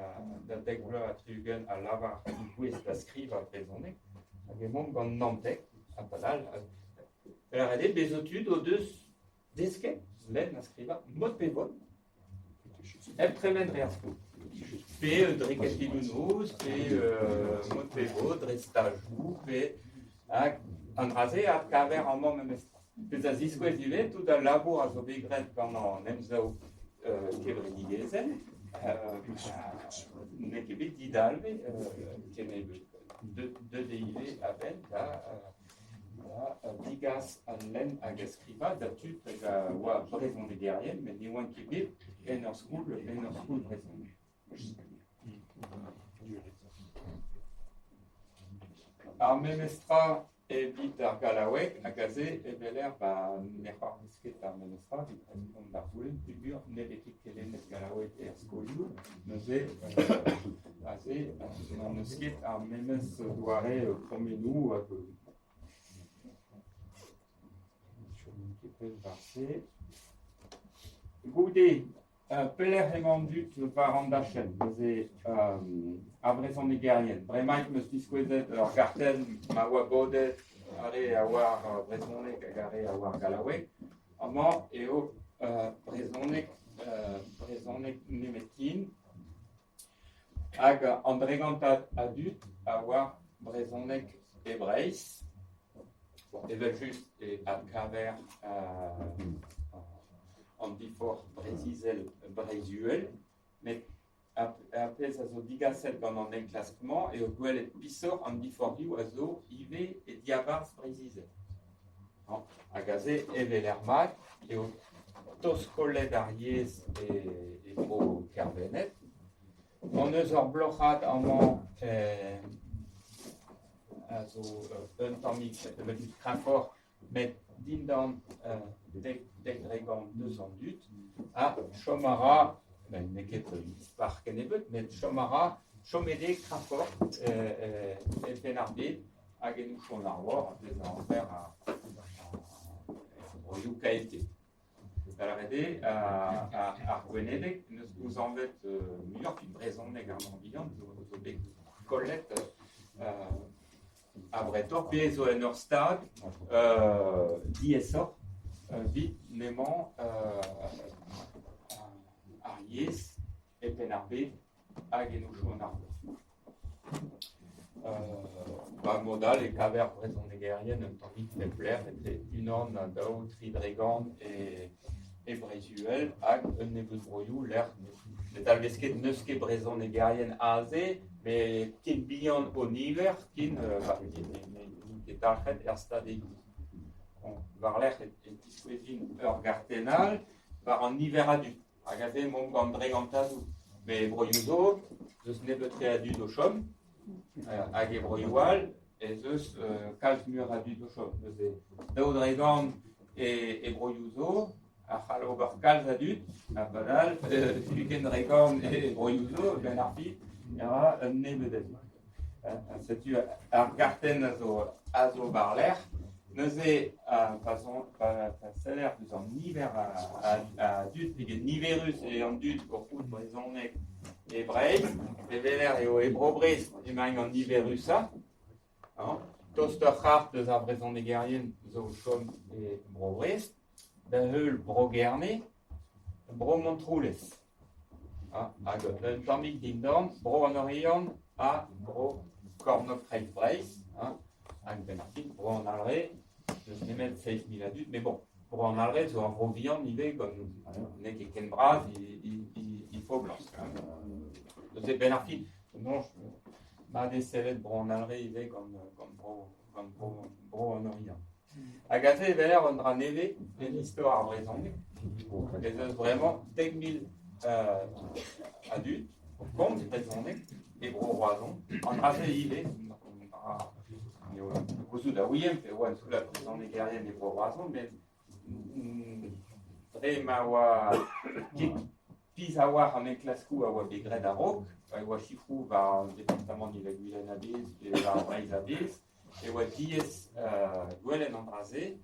B: 70 a lavar int gouest da skrivañ brezhoneg, hag emaomp gant 19, ha padal, lavaret eo bez' zo tud o deus desket lenn ha skrivañ mod pe vod, hep tremen dre ar skol. Pe dre kentelioù-noz, pe mod pe vod, dre stajoù, pe hag an dra-se a kaver amañ memestra. Pezh a ziskouez ivez tout al labour a zo bet graet gant an emsav kevredigezhel n'eo ket bet didalvez kennebeut. Deuet eo ivez a-benn da Da digas al lenn hag a skrivañ da tud hag a oa brezhonegerien, met ne oant ket bet en ur skol, en ur skol brezhoneg. Ar memes tra evit ar gallaoueg hag aze e weler ba ne c'hoarvez ket ar memes tra evit respont d'ar goulenn peogwir ne vez ket kelennet gallaoueg er skolioù neuze aze n'hon eus ket ar memes doare krommennoù hag ket pell war-se. Goude Pelec'h emañ an dud war an dachenn neuze ar vrezhonegerien? Bremaik 'm eus diskouezet ur gartenn ma oa bodet ar re a oar brezhoneg hag ar re a oar gallaoueg. Amañ eo brezhoneg brezhoneg nemetken. Hag an dregantad a dud a oar brezhoneg e Breizh. Evel-just e adkaver an diforc'h Breizh-Izel Breizh-Uhel, met ar pezh a zo digaset gant an enklask-mañ eo gwelet pishoc'h an diforc'hioù a zo ivez e diabarzh Breizh-Izel. Hag aze e weler mat eo tost-kollet ar yezh e bro Kervened. Hon eus ur bloc'had amañ a zo un tammig evel-just kreñvoc'h, met dindan dek dregont deus an dud. Ha chom a ra, n'eo ket dispar kennebeut, met chom a ra, chomet eo kreñvoc'h e Penn-ar-Bed hag en Ouchon-ar-Vor, ar pezh a anver ar broioù KLT. Da lavaret eo, ar Gwenedeg n'eus gouzañvet muioc'h evit brezhoneg ar Morbihan zo bet kollet abretoc'h pe zo en ur stad diaesoc'h evit m'emañ ar yezh e Penn-ar-Bed hag en Aodoù-an-Arvor. Ba mod all e kaver brezhonegerien un tammig pep lec'h etre unan ha daou, tri dregont e Breizh-Uhel hag un nebeud broioù lec'h ne dalvez ket n'eus ket brezhonegerien aze met ken bihan o niver ken n'int ket dalc'het er stadegoù. War-lerc'h e tiskouezin ur gartenn all war an niver a dud. Hag aze emaomp gant dregantadoù. Met e broioù zo, ez eus nebeut-tre a dud o chom, hag e broioù all ez eus kalz muioc'h a dud o chom. Neuze, daou dregont e broioù zo a c'hall ober kalz a dud, ha padal ugent dregont e broioù zo, a-benn ar fin, e ra un nebeud a dud. Setu ar gartenn a zo war-lerc'h. Neuze, pa seller deus an niver a dud, pegen niverus eo an dud o c'hoût brezhoneg e Breizh, e weler eo e Bro-Brest emaint an niverusañ. Tost ur c'hart eus ar vrezhonegerien zo o chom e Bro-Brest, da-heul Bro-Gerne, Bro-Montroulez. Hag un tammig dindan Bro an Oriant ha Bro Kornôg Kreiz Breizh, hag benn ar fin Bro an Alre, n'eus nemet 7 000 a dud, met bon, Bro an Alre zo ur vro vihan ivez gant n'eo ket ken bras he foblañs. Neuze benn ar fin, mat eo sellet Bro an Alre ivez gant Bro an Oriant. Hag aze e weler un dra nevez en istor ar brezhoneg. Ez eus bremañ 10 000 a dud o komz brezhoneg e Bro-Roazhon. An dra-se ivez, eo gouzout a ouiemp e oa un toullad brezhonegerien e Bro-Roazhon, met dre ma oa ket pizh a-walc'h an enklaskoù a oa bet graet a-raok, pa e oa sifroù war an departamant Ille-ha-Gwilen a-bezh pe war Breizh a-bezh, e oa diaes gwelet an dra-se.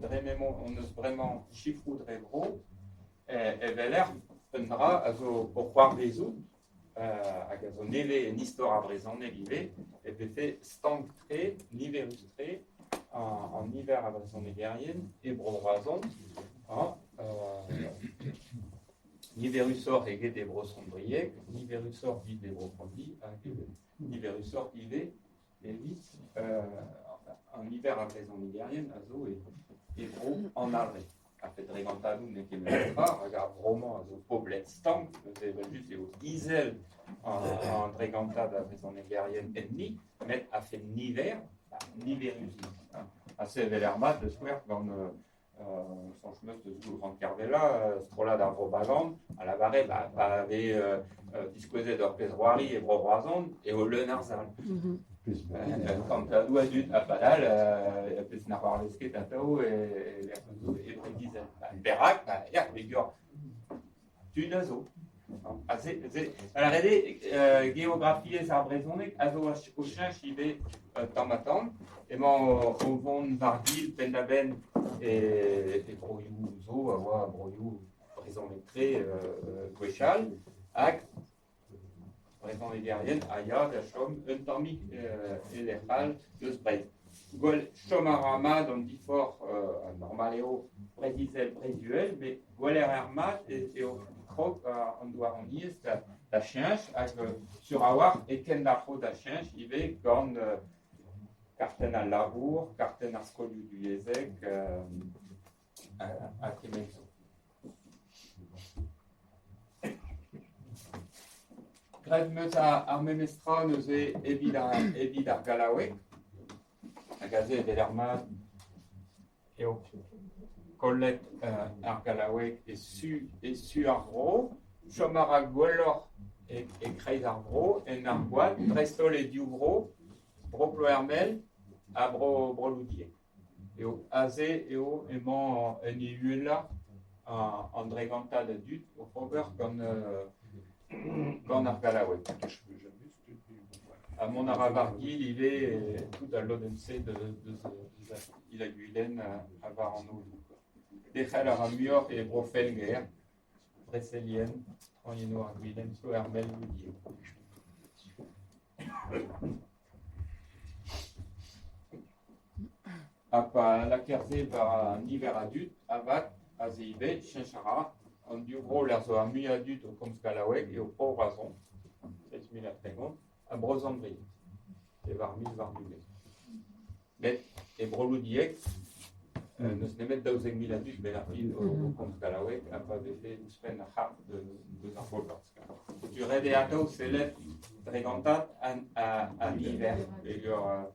B: Dre m'emañ hon eus bremañ sifroù dre vro, e weler un dra a zo o c'hoarvezout hag a zo nevez en istor ar brezhoneg ivez, e vefe stank-tre, niverus-tre an niver a vrezhonegerien e Bro-Roazhon. Niverusoc'h eget e Bro-Sant-Brieg, niverusoc'h evit e Bro-Pondi hag niverusoc'h ivez evit an niver a vrezhonegerien a zo e Bro an Alre. A-fet dregantadoù n'eo ket memes tra, rak ar vro-mañ a zo poblet stank, neuze evel-just eo izel an dregantad a vrezhonegerien enni, met a-fet niver, niverus int. Ha se evel ar mat, da skouer, gant soñj 'm eus deus Goulc'han Kervella, strollad ar Vro Bagan, a lavare ba, pa vez diskouezet ur pezh-c'hoari e Bro Roazhon, eo leun ar sal. Kantadoù a dud ha padal, pezh na c'hoarvez ket atav e lec'h zo e Breizh-Izel. Perak? Ba, ya, peogwir tud a zo. Ha se, se, lavaret eo, geografiezh ar brezhoneg a zo o cheñch ivez tamm-ha-tamm. Emañ o vont war-gil penn-da-benn e broioù zo a oa broioù brezhoneg-tre gwechall hag brezhonegerien a ya da chom un tammig e lec'h all eus Breizh. Gwell chom a ra mat an diforc'h, normal eo Breizh-Izel, Breizh-Uhel, met gweler ar mat ez eo krog an douaroniezh da cheñch hag sur a-walc'h e kendalc'ho da cheñch ivez gant kartenn al labour, kartenn ar skolioù divyezhek ha kement zo. Graet 'm eus ar memes tra neuze evit ar gallaoueg, hag aze evel ar mat eo kollet ar gallaoueg e su e su ar vro. Chom a ra gwelloc'h e-kreiz ar vro, en Argoad, dreist-holl e div vro, bro Ploermel ha bro Bro-Loudieg. Eo aze eo emañ en e uhelañ an dregantad a dud oc'h ober gant ar gallaoueg. Ha mont a ra war-gil ivez tout al lodenn-se deus Il-ha-Gwilen ha war an Odoù. Derc'hel a ra muioc'h e Bro-Felger, Breselien, traoñiennoù ar Gwilen, Ploermel, Loudieg. Ha pa lakaer se war an niver a dud avat aze ivez cheñch a ra. An div vro lec'h zo ar muiañ a dud o komz gallaoueg eo Bro-Roazhon, 7 030, ha Bro-Sant-Brieg, 4020. Met e Bro-Loudieg n'eus nemet 12 000 a dud benn ar fin o komz gallaoueg ha pa vefe ouzhpenn ar c'hart deus ar boblañs. Setu ret eo atav sellet dre gantad an niver peogwir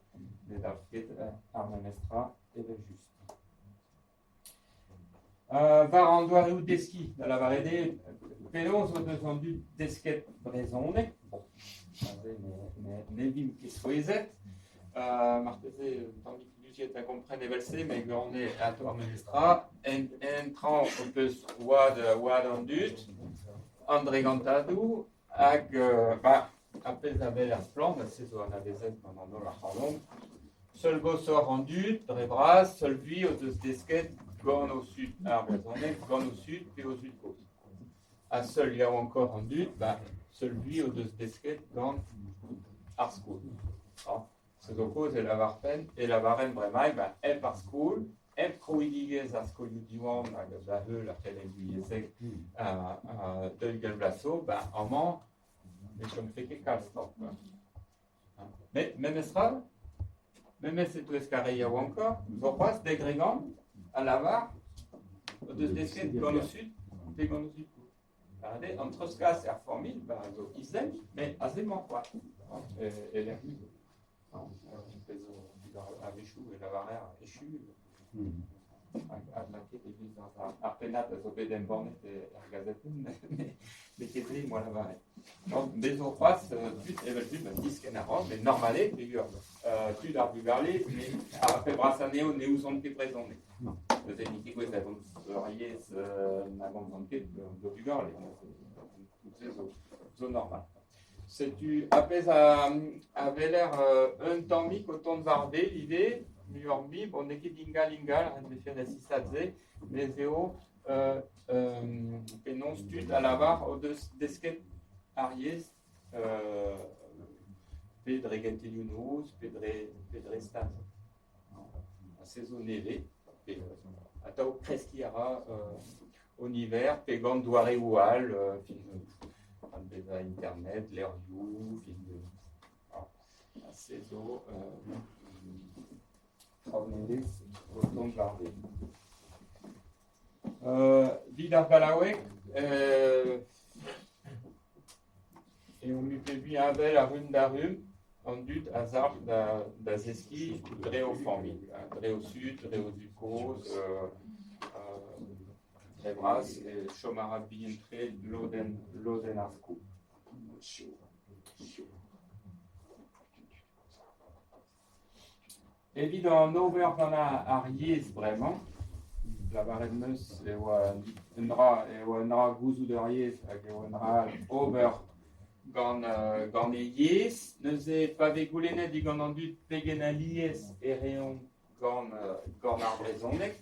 B: ne dalv ket ar memes tra evel-just. War an doareoù deskiñ, da lavaret eo penaos o deus an dud desket brezhoneg. Bon, aze ne vimp ket souezhet. Marteze un tammig luziet da gompren evel-se, met gant eo atav ar memes tra. En traoñ ho peus oad an dud, an dregantadoù, hag ba, ar pezh a weler splann, ha se zo anavezet gant an holl ac'hanomp, seul goshoc'h an dud, dre vras, seul vui o deus desket gant o zud ar brezhoneg, gant o zud pe o zud-kozh. Ha seul yaouankoc'h an dud, ba, seul vui o deus desket gant ar skol. Se zo kaoz e lavarfen, e lavaren bremaik, ba, hep ar skol, hep krouidigezh ar skolioù Diwan hag da heul ar c'helenn divyezhek daou-ugent vloaz zo, ba, amañ ne chomfe ket kalz tra. Met memestra, memes e-touesk ar re yaouankañ, zo c'hoazh dek dre gant a lavar o deus desket gant o zud pe gant o zud-kozh. An treuzkas er familh ba, zo izel, met aze emañ c'hoazh e lec'hioù zo. Pezh zo a-wechoù e lavarer echu hag adlakaet e vez ar pennad a zo bet embannet er gazetenn, n'eo ket se 'moa lavaret. Bez zo c'hoazh tud evel-just ba diskenn a ran, met normal eo peogwir tud ar vugale ar pep brasañ anezho ne ouzont ket brezhoneg. Neuze n'int ket gouest da gomz ur yezh na gomzont ket d'o bugale. Tout se zo normal. Setu ar pezh a weler un tammig o tont war wel ivez, muioc'h-mui, bon n'eo ket ingal-ingal, ret vefe resisaat se, met eo penaos tud a lavar o deus desket ar yezh pe dre gentelioù noz, pe dre staj. Ha se zo nevez, pe atav kreskiñ a ra o niver, pe gant doareoù all, fin gant bezañ internet, levrioù, fin ha se zo traoù nevez o tont war wel. Evit ar gallaoueg eo mui pe vui heñvel a rumm da rumm. an dud a zalc'h da zeskiñ dre o familh, dre o zud, dre o zud-kozh, dre vras, e chom a ra bihan-tre lodenn ar skol. Evit an ober gant ar yezh bremañ, lavaret 'm eus e oa un dra, e oa un dra gouzout ur yezh hag e oa un dra ober gant e yezh. Neuze pa vez goulennet digant an dud pegen alies e reont gant ar brezhoneg,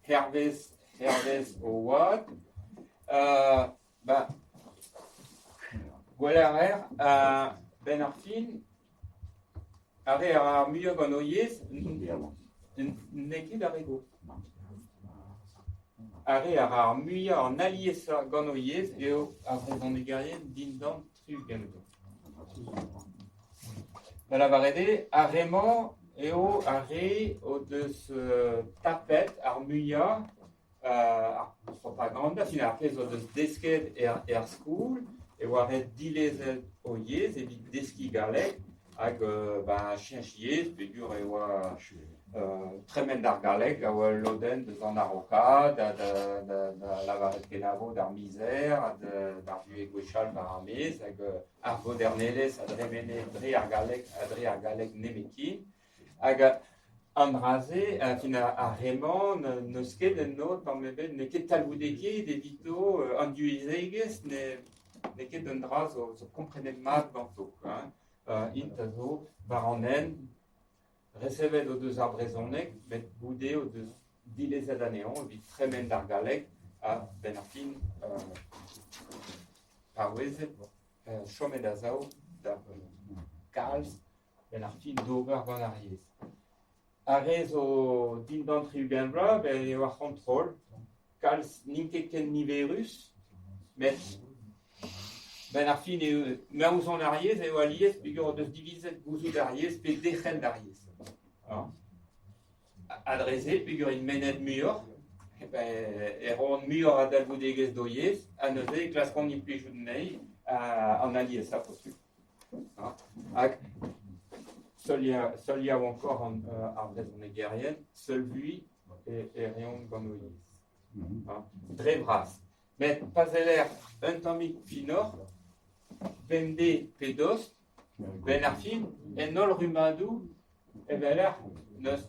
B: hervez o oad, ba, gwell a reer, a-benn ar fin, ar re a ra ar muiañ gant o yezh n'eo ket ar re gozh. Ar re a ra ar muiañ an aliesañ gant o yezh eo ar vrezhonegerien dindan 60 vloaz. Da lavaret eo, ar re-mañ eo ar re o deus tapet ar muiañ ar propaganda, fin ar pezh o deus desket er skol, e oa ret dilezel o yezh evit deskiñ galleg hag ba cheñch yezh peogwir e oa tremen d'ar galleg a oa ul lodenn deus an araokaat da lavaret kenavo d'ar mizer ha d'ar vuhez gwechall war ar maez hag ar vodernelezh a dremene dre ar galleg ha dre ar galleg nemetken. Hag an dra-se, fin ar re-mañ n'eus ket enno tamm ebet, n'eo ket talvoudekaet evito an divyezhegezh n'eo ket un dra zo komprenet mat ganto. Hein. Int a zo war an hent, resevet o deus ar brezhoneg, met goude o deus dilezet anezhañ evit tremen d'ar galleg ha benn ar fin paouezet, chomet a-sav da kalz benn ar fin d'ober gant ar yezh. Ar re zo dindan 60 vloaz, ben eo ar c'hontrol. Kalz n'int ket ken niverus, met benn ar fin eo ma ouzont ar yezh eo alies peogwir o deus divizet gouzout ar yezh pe derc'hel d'ar yezh. Ha dre se, peogwir int mennet muioc'h, e roont muioc'h a dalvoudegezh d'o yezh ha neuze e klaskont implijout anezhi an aliesañ posupl. Hag seul yaouankoc'h ar vrezhonegerien, seul vui e reont gant o yezh. Dre vras. Met pa seller un tammig finoc'h, bemdez pe dost, benn ar fin, en holl rummadoù e weler n'eus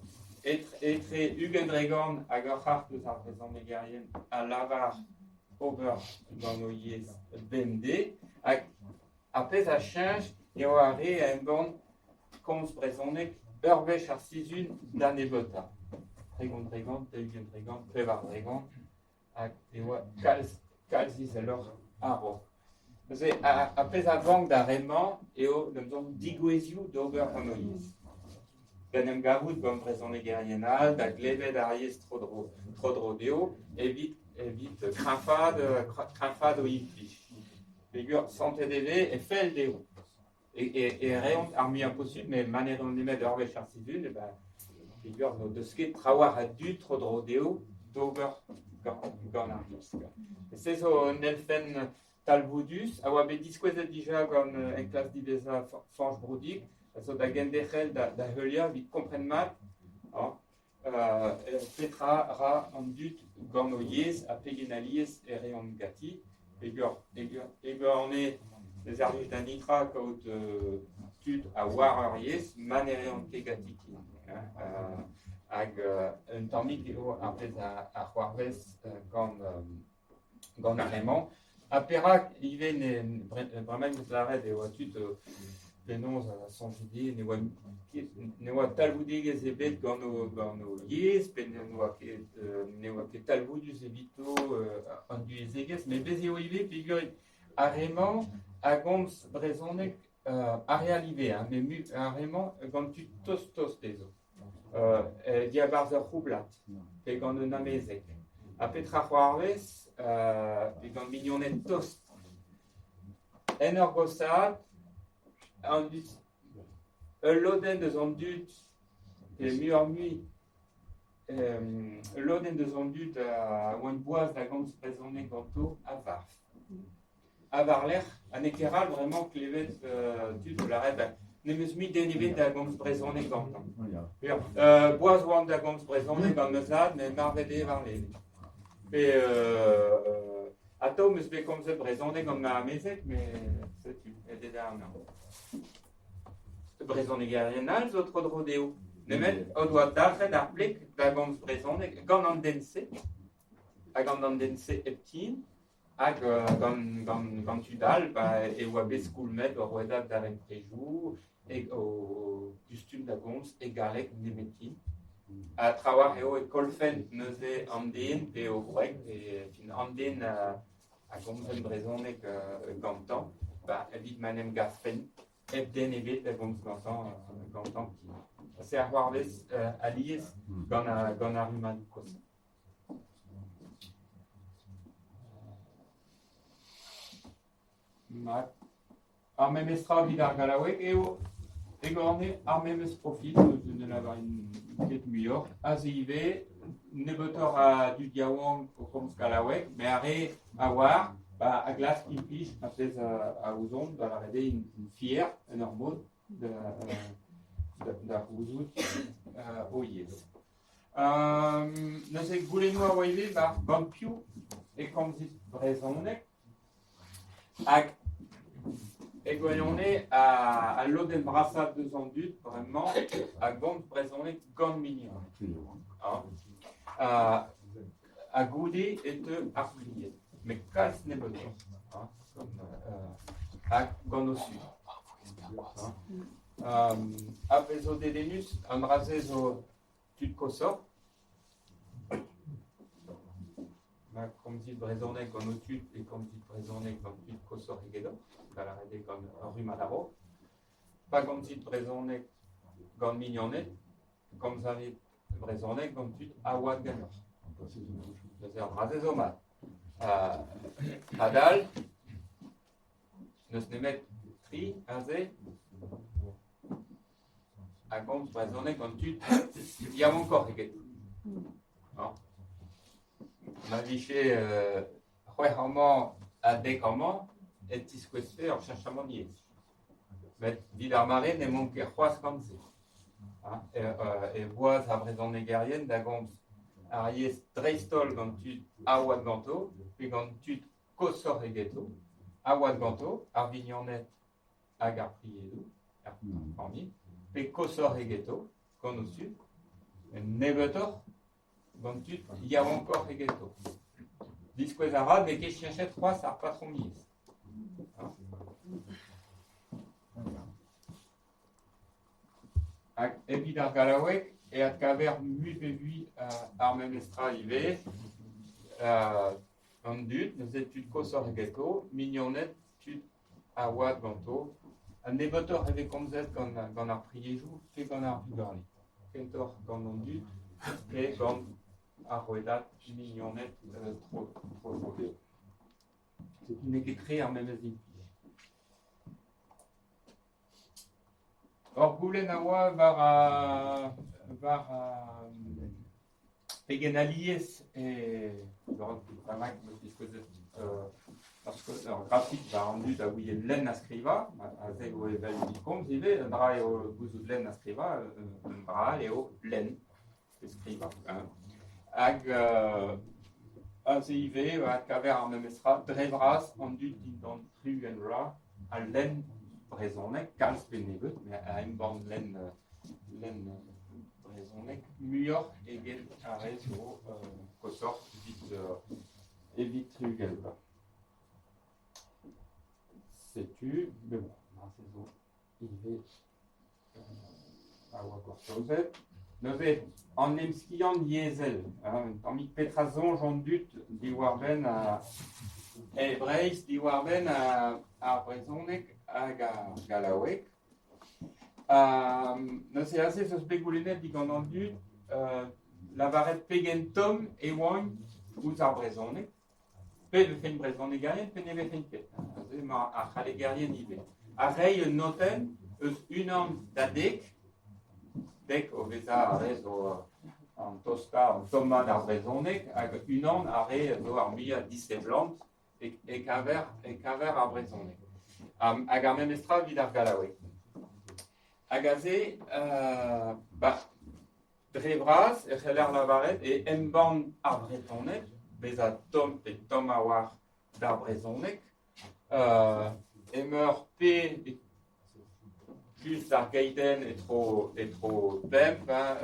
B: etre 20% hag ur c'hart eus ar vrezhonegerien a lavar ober gant o yezh bemdez. Hag ar pezh a cheñch eo ar re a embann komz brezhoneg ur wech ar sizhun da nebeutañ. 30%, 40%, 40%, hag e oa kalz izeloc'h a-raok. Neuze, ar pezh a vank d'ar re-mañ eo d'am soñj degouezhioù d'ober gant o yezh. D'en em gavout gant brezhonegerien all, da glevet ar yezh tro-dro dezho evit kreñfaat o implij. Peogwir santet e vez e fell dezho. E reont ar muiañ posupl, met ma ne reont nemet ur wech ar sizhun, e ben, peogwir n'o deus ket trawalc'h a dud tro-dro dezho d'ober gant ar yezh. Se zo un elfenn talvoudus a oa bet diskouezet dija gant enklask diwezhañ Fañch Broudig, a zo da genderc'hel da heuliañ evit kompren mat petra ra an dud gant o yezh ha pegen alies e reont ganti. Peogwir on eo ne servij da netra kaout tud a oar ur yezh ma ne reont ket ganti ken. Hag un tammig eo ar pezh a c'hoarvez gant ar re-mañ. Ha perak ivez bremañ em eus lâret e oa tud penaos a soñje dezhe ne oa talvoudegezh ebet gant o yezh, pe ne oa ket talvoudus evito an divyezhegezh, met bez' eo ivez peogwir ar re-mañ a gomz brezhoneg ar re all ivez, hein, met ar re-mañ gant tud tost-tost dezho. Diabarzh ur c'houblad pe gant un amezeg. Ha petra c'hoarvez pe gant mignoned tost. En ur gosaat, an dud, ul lodenn eus an dud, pe muioc'h-mui, ul lodenn eus an dud a oant boas da gomz brezhoneg ganto a varv. Ha war-lerc'h, ha n'eo ket ral bremañ klevet tud o lâret N'em eus mui den ebet da gomz brezhoneg gantañ. Ya. Boaz oan da gomz brezhoneg gant ma zad, met marvet eo warlene. Pe atav 'm eus bet komzet brezhoneg gant ma amezeg, met setu, aet eo da anaon. Brezhonegerien all zo tro-dro dezho, nemet o doa dalc'het ar pleg da gomz brezhoneg gant an den-se, ha gant an den-se hepken, hag gant tud all, ba, e oa bet skoulmet o rouedad darempredoù, o kustum da gomz e galleg nemetken. Ha trawalc'h eo e kollfent neuze an den pe o gwreg, pe fin an den a gomzent brezhoneg gantañ, ba, evit ma en em gavfent hep den ebet da gomz gantañ ken. Se a c'hoarvez alies gant ar rummadoù kozh. Mat. Ar memes tra evit ar gallaoueg eo e gorne ar memes profil, ne lavarin ket muioc'h. Aze ivez, nebeutoc'h a dud yaouank o komz gallaoueg, met ar re a oar ba, a glask implij ar pezh a ouzont, da lavaret eo int fier en ur mod da c'houzout o yezh. Neuze goulennoù a oa ivez war gant piv e komzit brezhoneg hag e gwirionez al lodenn brasañ deus an dud bremañ a gomz brezhoneg gant mignoned. Ha goude e teu ar pried, met kalz nebeutoc'h hag gant o zud. A vezo dedennus, an dra-se zo tud koshoc'h. Ma komzit brezhoneg gant ho tud e komzit brezhoneg gant tud koshoc'h egedoc'h, da lâret eo gant ur rummad a-raok. Pa gomzit brezhoneg gant mignoned, komz a rit brezhoneg gant tud a oad ganeoc'h. Neuze ar dra-se zo mat. Padal, n'eus nemet tri aze a gomz brezhoneg gant tud yaouankoc'h eget. Ma vije c'hwec'h amañ ha dek amañ e tiskouezfe ur cheñchamant yezh. Met evit ar mare n'emaomp ket c'hoazh gant se. E boaz ar brezhonegerien da gomz ar yezh dreist-holl gant tud a oad ganto pe gant tud koshoc'h egeto, a oad ganto, ar vignoned hag ar priedoù, ar familh, pe koshoc'h egeto, gant o zud, nebeutoc'h gant tud yaouankoc'h egeto. Diskouez a ra n'eo ket cheñchet c'hoazh ar patromiezh. Hag evit ar gallaoueg e adkaver mui-pe-vui ar memes tra ivez. An dud, neuze tud koshoc'h egeto, mignoned, tud a oad ganto. Ha nebeutoc'h e vez komzet gant ar priejoù pe gant ar vugale. Kentoc'h gant an dud pe gant ar rouedad mignoned tro-dro dezho. Setu n'eo ket tre ar memes implij. Ur goulenn a oa war war pegen alies e diskouezet ur grafik war an dud a ouie lenn ha skrivañ, aze eo evel evit komz ivez, un dra eo gouzout lenn ha skrivañ, un dra all eo lenn pe skrivañ. Hag aze ivez e kaver ar memes tra, dre vras an dud dindan 60 vloaz a lenn brezhoneg, kalz pe nebeut, met a embann lenn brezhoneg muioc'h eget ar re zo koshoc'h evit 60 vloaz. Setu, mais bon, se zo ivez a oa gortozet. Neuze, an emskiant yezhel, un tammig petra soñj an dud diwar-benn e Breizh, diwar-benn ar brezhoneg hag ar gallaoueg. Neuze aze ez eus bet goulennet digant an dud lavaret pegen tomm e oant ouzh ar brezhoneg, pe e vefent brezhonegerien pe ne vefent ket. Aze emañ ar c'hallegerien ivez. Ha reiñ un notenn eus unan da dek, dek o vezañ ar re zo an tostañ, an tommañ d'ar brezhoneg, hag unan ar re zo ar muiañ diseblant e-keñver ar brezhoneg. Hag ar memes tra evit ar gallaoueg. Hag aze, ba, dre vras, e c'heller lavaret e embann ar Vretoned, bezañ tomm pe tomm a-walc'h d'ar brezhoneg, emeur pe just ar geidenn etro pemp, hein,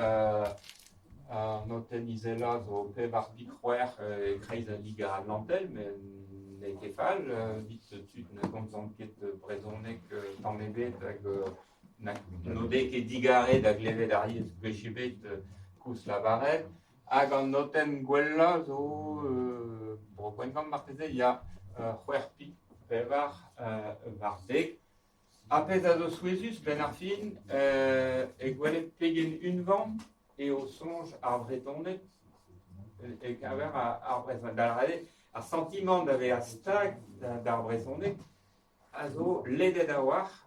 B: ar notenn izelañ zo 4.6 e-kreiz al Liger-Atlantel, met n'eo ket fall, evit tud na gomzont ket brezhoneg tamm ebet hag n'o dez ket digarez da glevet ar yezh gwech ebet koulz lavaret. Hag an notenn gwellañ zo Bro Gwengamp marteze, ya, 6.4 war 10. Ar pezh a zo souezhus benn ar fin e gwelet pegen unvan eo soñj ar Vretoned e-keñver ar brezhoneg. Da lavaret eo, ar santimant da vezañ stag d'ar brezhoneg a zo ledet a-walc'h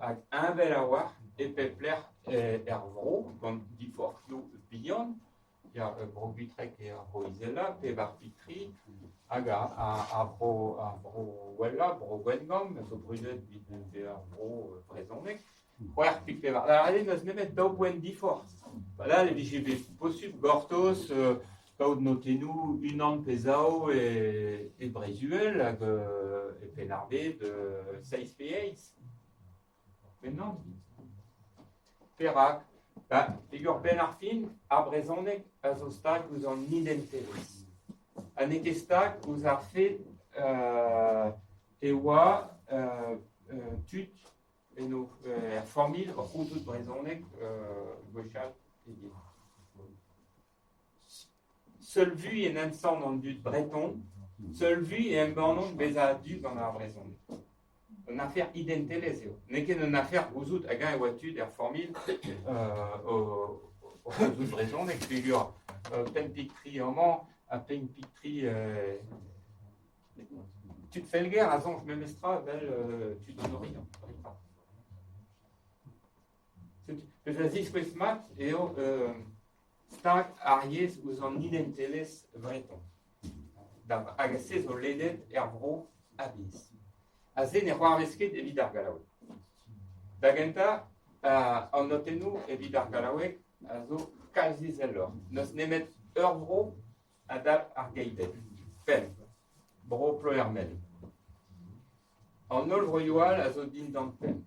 B: hag heñvel a-walc'h e pep lec'h er vro gant diforc'hioù bihan. Ya, bro Gwitreg eo ar vro izelañ, 4.3, hag ar vro wellañ, bro Gwengamp, a zo brudet evit bezañ ur vro vrezhonek. 6.4. Da lavaret eo n'eus nemet daou boent diforc'h. Padal e vije bet posupl gortoz kaout notennoù unan pe zaou e Breizh-Uhel hag e Penn-ar-Bed seizh pe eizh. Met nann. Perak? Ba, peogwir benn ar fin, ar brezhoneg a zo stag ouzh an identelezh. Ha n'eo ket stag ouzh ar fed e oa tud eno er familh oc'h c'houzout brezhoneg gwechall pe get. Seul vui en emsav an dud breton, seul vui e embannont bezañ a-du gant ar brezhoneg. Un afer identelezh eo. N'eo ket un afer gouzout hag-eñ e oa tud er familh o c'houzout brezhoneg peogwir 5.3 amañ ha 5.3 tud Felger a soñj memestra evel tud an Oriant. Setu, pezh a ziskouez mat eo stag ar yezh ouzh an identelezh vreton. Hag se zo ledet er vro a-bezh. Ha se ne c'hoarvez ket evit ar gallaoueg. Da gentañ, an notennoù evit ar gallaoueg a zo kalz izeloc'h. N'eus nemet ur vro a dap ar geidenn. Pemp. Bro Ploermel. An holl vroioù all a zo dindan pemp.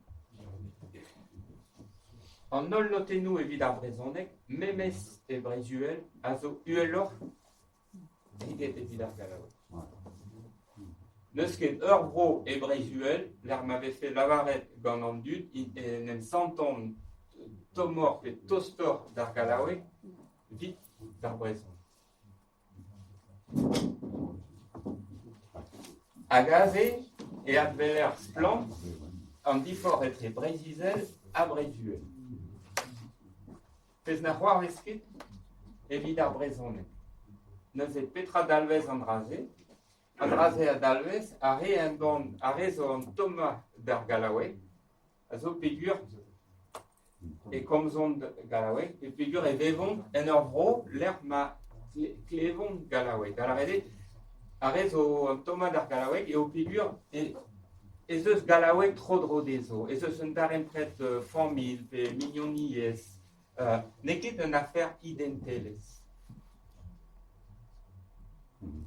B: An holl notennoù evit ar brezhoneg, memes e Breizh-Uhel, a zo uheloc'h eget evit ar gallaoueg. N'eus ket ur vro e Breizh-Uhel lec'h ma vefe lavaret gant an dud en em santont tommoc'h pe tostoc'h d'ar gallaoueg evit d'ar brezhoneg. Hag aze e adweler splann an diforc'h etre Breizh-Izel ha Breizh-Uhel. Pezh na c'hoarvez ket evit ar brezhoneg. Neuze petra dalvez an dra-se? An dra-se a dalvez ar re embann, ar re zo an tommañ d'ar gallaoueg, a zo peogwir e komzont gallaoueg pe peogwir e vevont en ur vro lec'h ma klevont gallaoueg. Da lavaret eo, ar re zo an tommañ d'ar gallaoueg eo peogwir ez eus gallaoueg tro-dro dezho, ez eus un darempred familh pe mignoniezh. N'eo ket un afer identelezh.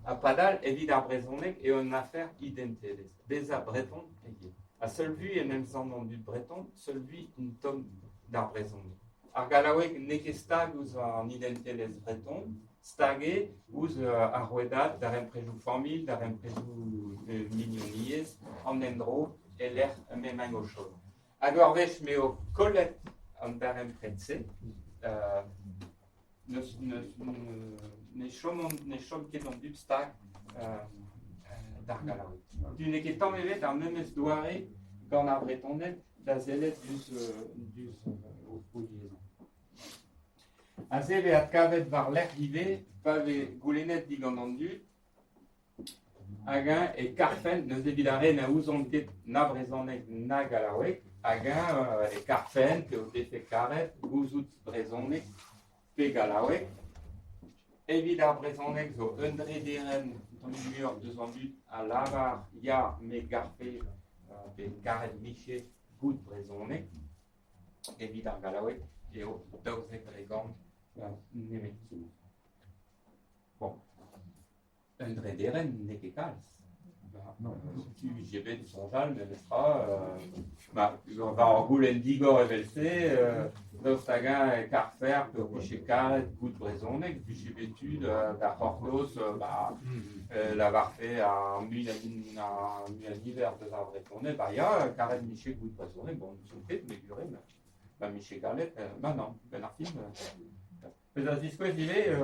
B: Ha padal, evit ar brezhoneg eo un afer identelezh. Bezañ breton pe get. Ha seul vui en em sant an dud breton, seul vui int tomm d'ar brezhoneg. Ar gallaoueg n'eo ket stag ouzh an identelezh breton, stag eo ouzh ar rouedad darempredoù familh, darempredoù mignoniezh, an endro e-lec'h m'emaint o chom. Hag ur wech m'eo kollet an darempred-se, ne chom ket an dud stag d'ar gallaoueg. Du n'eo ket tamm ebet ar memes doare gant ar Vretoned da sellet diouzh o yezhoù. Aze e vez adkavet war-lerc'h ivez pa vez goulennet digant an dud hag-eñ e karfent, neuze evit ar re na ouzont ket na brezhoneg na gallaoueg, hag-eñ e karfent pe o defe karet gouzout brezhoneg pe gallaoueg. Evit ar brezhoneg zo un drederenn muioc'h deus an dud a lavar ya me garfe pe karet 'mije goût brezhoneg. Evit ar gallaoueg eo 12% nemetken. Bon, un drederenn n'eo ket kalz.
A: Non.
B: Tu vije bet soñjal memestra, ma, war ur goulenn digor evel-se, daoust hag-eñ e karfer pe vije karet goût brezhoneg, vije bet tu da c'hortoz, ba, lavarfe ar mui ar mui a niver deus ar Vretoned, ba ya, karet 'mije goût brezhoneg, bon, n'ouzon ket, me gure, ma 'mije gallet, ma nann, benn ar fin. Pezh a ziskouez ivez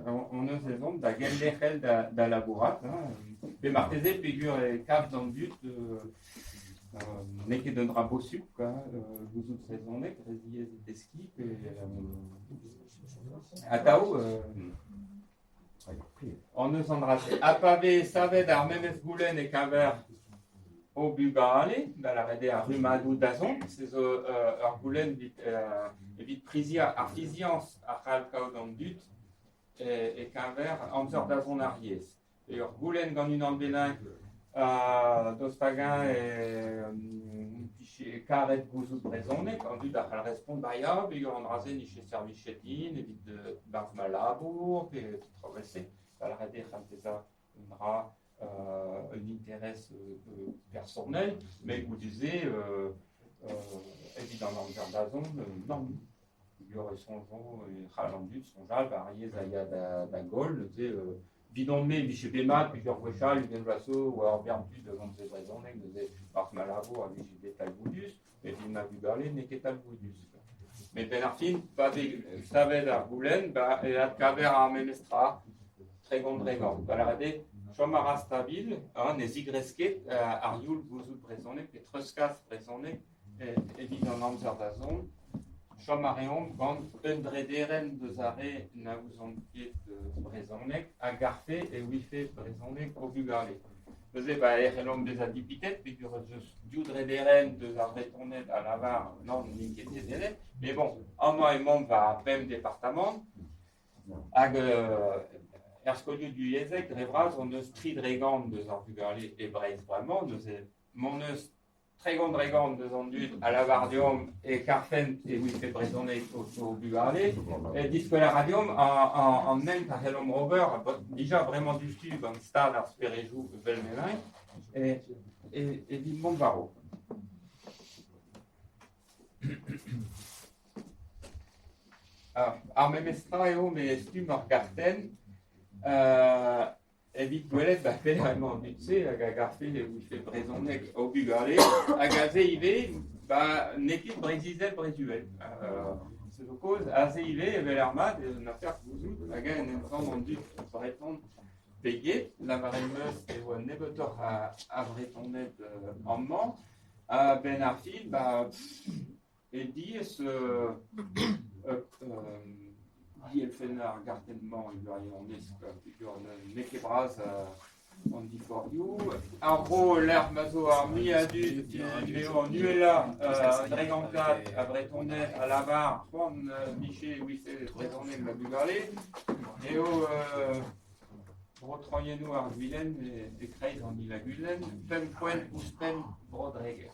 B: hon eus ezhomm da genderc'hel da labourat, hein, pe marteze peogwir e kav d'an dud n'eo ket un dra bosupl quoi, gouzout brezhoneg, re ziaes e deskiñ pe atav hon eus an dra-se. Ha pa vez savet ar memes goulenn e-keñver o bugale, da lâret eo ar rummadoù da zont, se zo ur goulenn evit priziañ ar fiziañs a c'hall kaout an dud e-keñver amzer da zont ar yezh. Pe ur goulenn gant unan bennak daoust hag-eñ e karet gouzout brezhoneg, an dud a c'hall respont ba ya, peogwir an dra-se 'nije servijet din evit barzh ma labour pe traoù evel-se. Da lâret eo e c'hall bezañ un dra un interest personnel, met goude-se, evit an amzer da zont, nann. Peogwir e soñjo e c'hall an dud soñjal war ar yezh a ya da goll, neuze 'vidon-me e vije bet mat peogwir gwechall ugent vloaz zo oa ur bern tud a gomze brezhoneg, neuze barzh ma labour a vije bet talvoudus, met evit ma bugale n'eo ket talvoudus. Met benn ar fin, pa vez savet ar goulenn, ba, e adkaver ar memes tra, 30%. Da lâret eo, chom a ra stabil, hein, ne zigresk ket ar youl gouzout brezhoneg pe treuzkas brezhoneg evit an amzer da zont. Chom a reomp gant un drederenn deus ar re na ouzont ket brezhoneg a garfe e ouife brezhoneg o bugale. Neuze ba, e c'hellomp bezañ dipitet peogwir ez eus div drederenn deus ar Vretoned a lavar nann n'int ket dedennet. Mais bon, amañ emaomp war ar pemp departamant hag er skolioù divyezhek dre vras hon eus 3% deus ar vugale e Breizh bremañ. Neuze m'hon eus 30% deus an dud a lavar deomp e karfent e ouife brezhoneg o bugale. E diskwel a ra deomp an hent a c'hellomp ober dija bremañ diouzhtu gant stad ar sperejoù evel m'emaint evit mont war-raok. Ar memes tra eo met stumm ur gartenn. Evit gwelet ba pelec'h emañ an dud-se hag a garfe e ouife brezhoneg o bugale hag aze ivez ba n'eo ket Breizh-Izel Breizh-Uhel. Se zo kaoz aze ivez evel ar mat ez un afer gouzout hag en em sant an dud breton pe get. Lavaret 'm eus e oa nebeutoc'h a Vretoned amañ. A-benn ar fin ba e diaes dielfennañ ar gartenn-mañ e gwirionez peogwir n'eo ket bras an diforc'hioù. Ar vro lec'h ma zo ar muiañ a dud eo an uhelañ dregantad a Vretoned a lavar c'hoant 'mije e ouife brezhoneg ma bugale eo Bro-Troiennoù ar Gwilen e-kreiz an Il-ha-Gwilen, pemp poent ouzhpenn Bro-Dreger.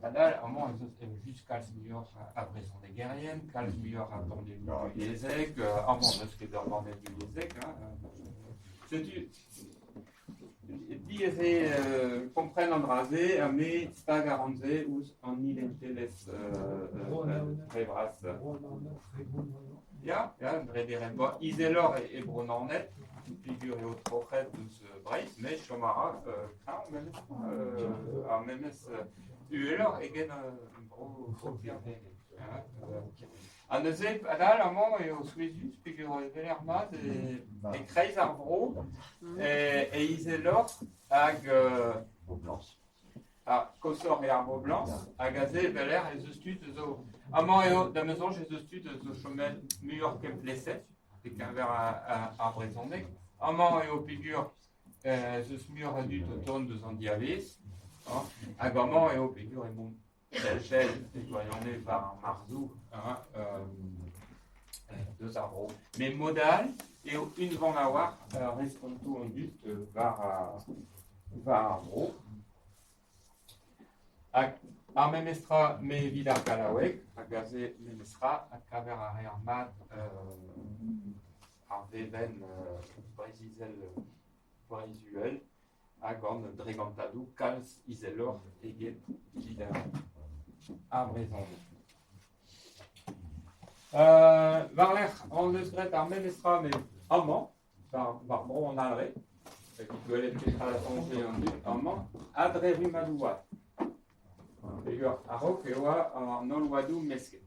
B: Padal, amañ ez eus evel-just kalz muioc'h a vrezhonegerien, kalz muioc'h a banelloù divyezhek, amañ n'eus ket ur banell divyezhek. Setu diaes eo kompren an dra-se ha me stag a ran se ouzh an identelezh dre vras. Ya, ya, drederenn. Bon, izeloc'h e Bro-Naoned, peogwir eo troc'het eus Breizh, met chom a ra kreñv memes ar memes uheloc'h eget Bro-Kerne. Ha neuze, padal, amañ eo souezhus peogwir e weler mat e-kreiz ar vro, e izeloc'h hag koshoc'h eo ar boblañs, hag aze e weler ez eus tud zo... Amañ eo, da ma soñj, ez eus tud zo chomet muioc'h kempleset e-keñver ar brezhoneg. Amañ eo peogwir ez eus muioc'h a dud o tont deus an diavez, hag amañ eo peogwir emaomp pell-pell e gwirionez war ar marzoù deus ar vro. Met mod all eo unvan a-walc'h respontoù an dud war ar vro. Hag ar memestra me evit ar gallaoueg, hag aze memestra, ha kaver ar re ar mat ar vevenn Breizh-Izel, Breizh-Uhel, hag an dregantadoù kalz izeloc'h eget evit ar brezhoneg. War-lerc'h hon eus graet ar memes tra met amañ, war bro an Alre, evit gwelet petra a soñje an dud amañ, ha dre rummadoù oad. Peogwir a-raok e oa an holl oadoù mesket.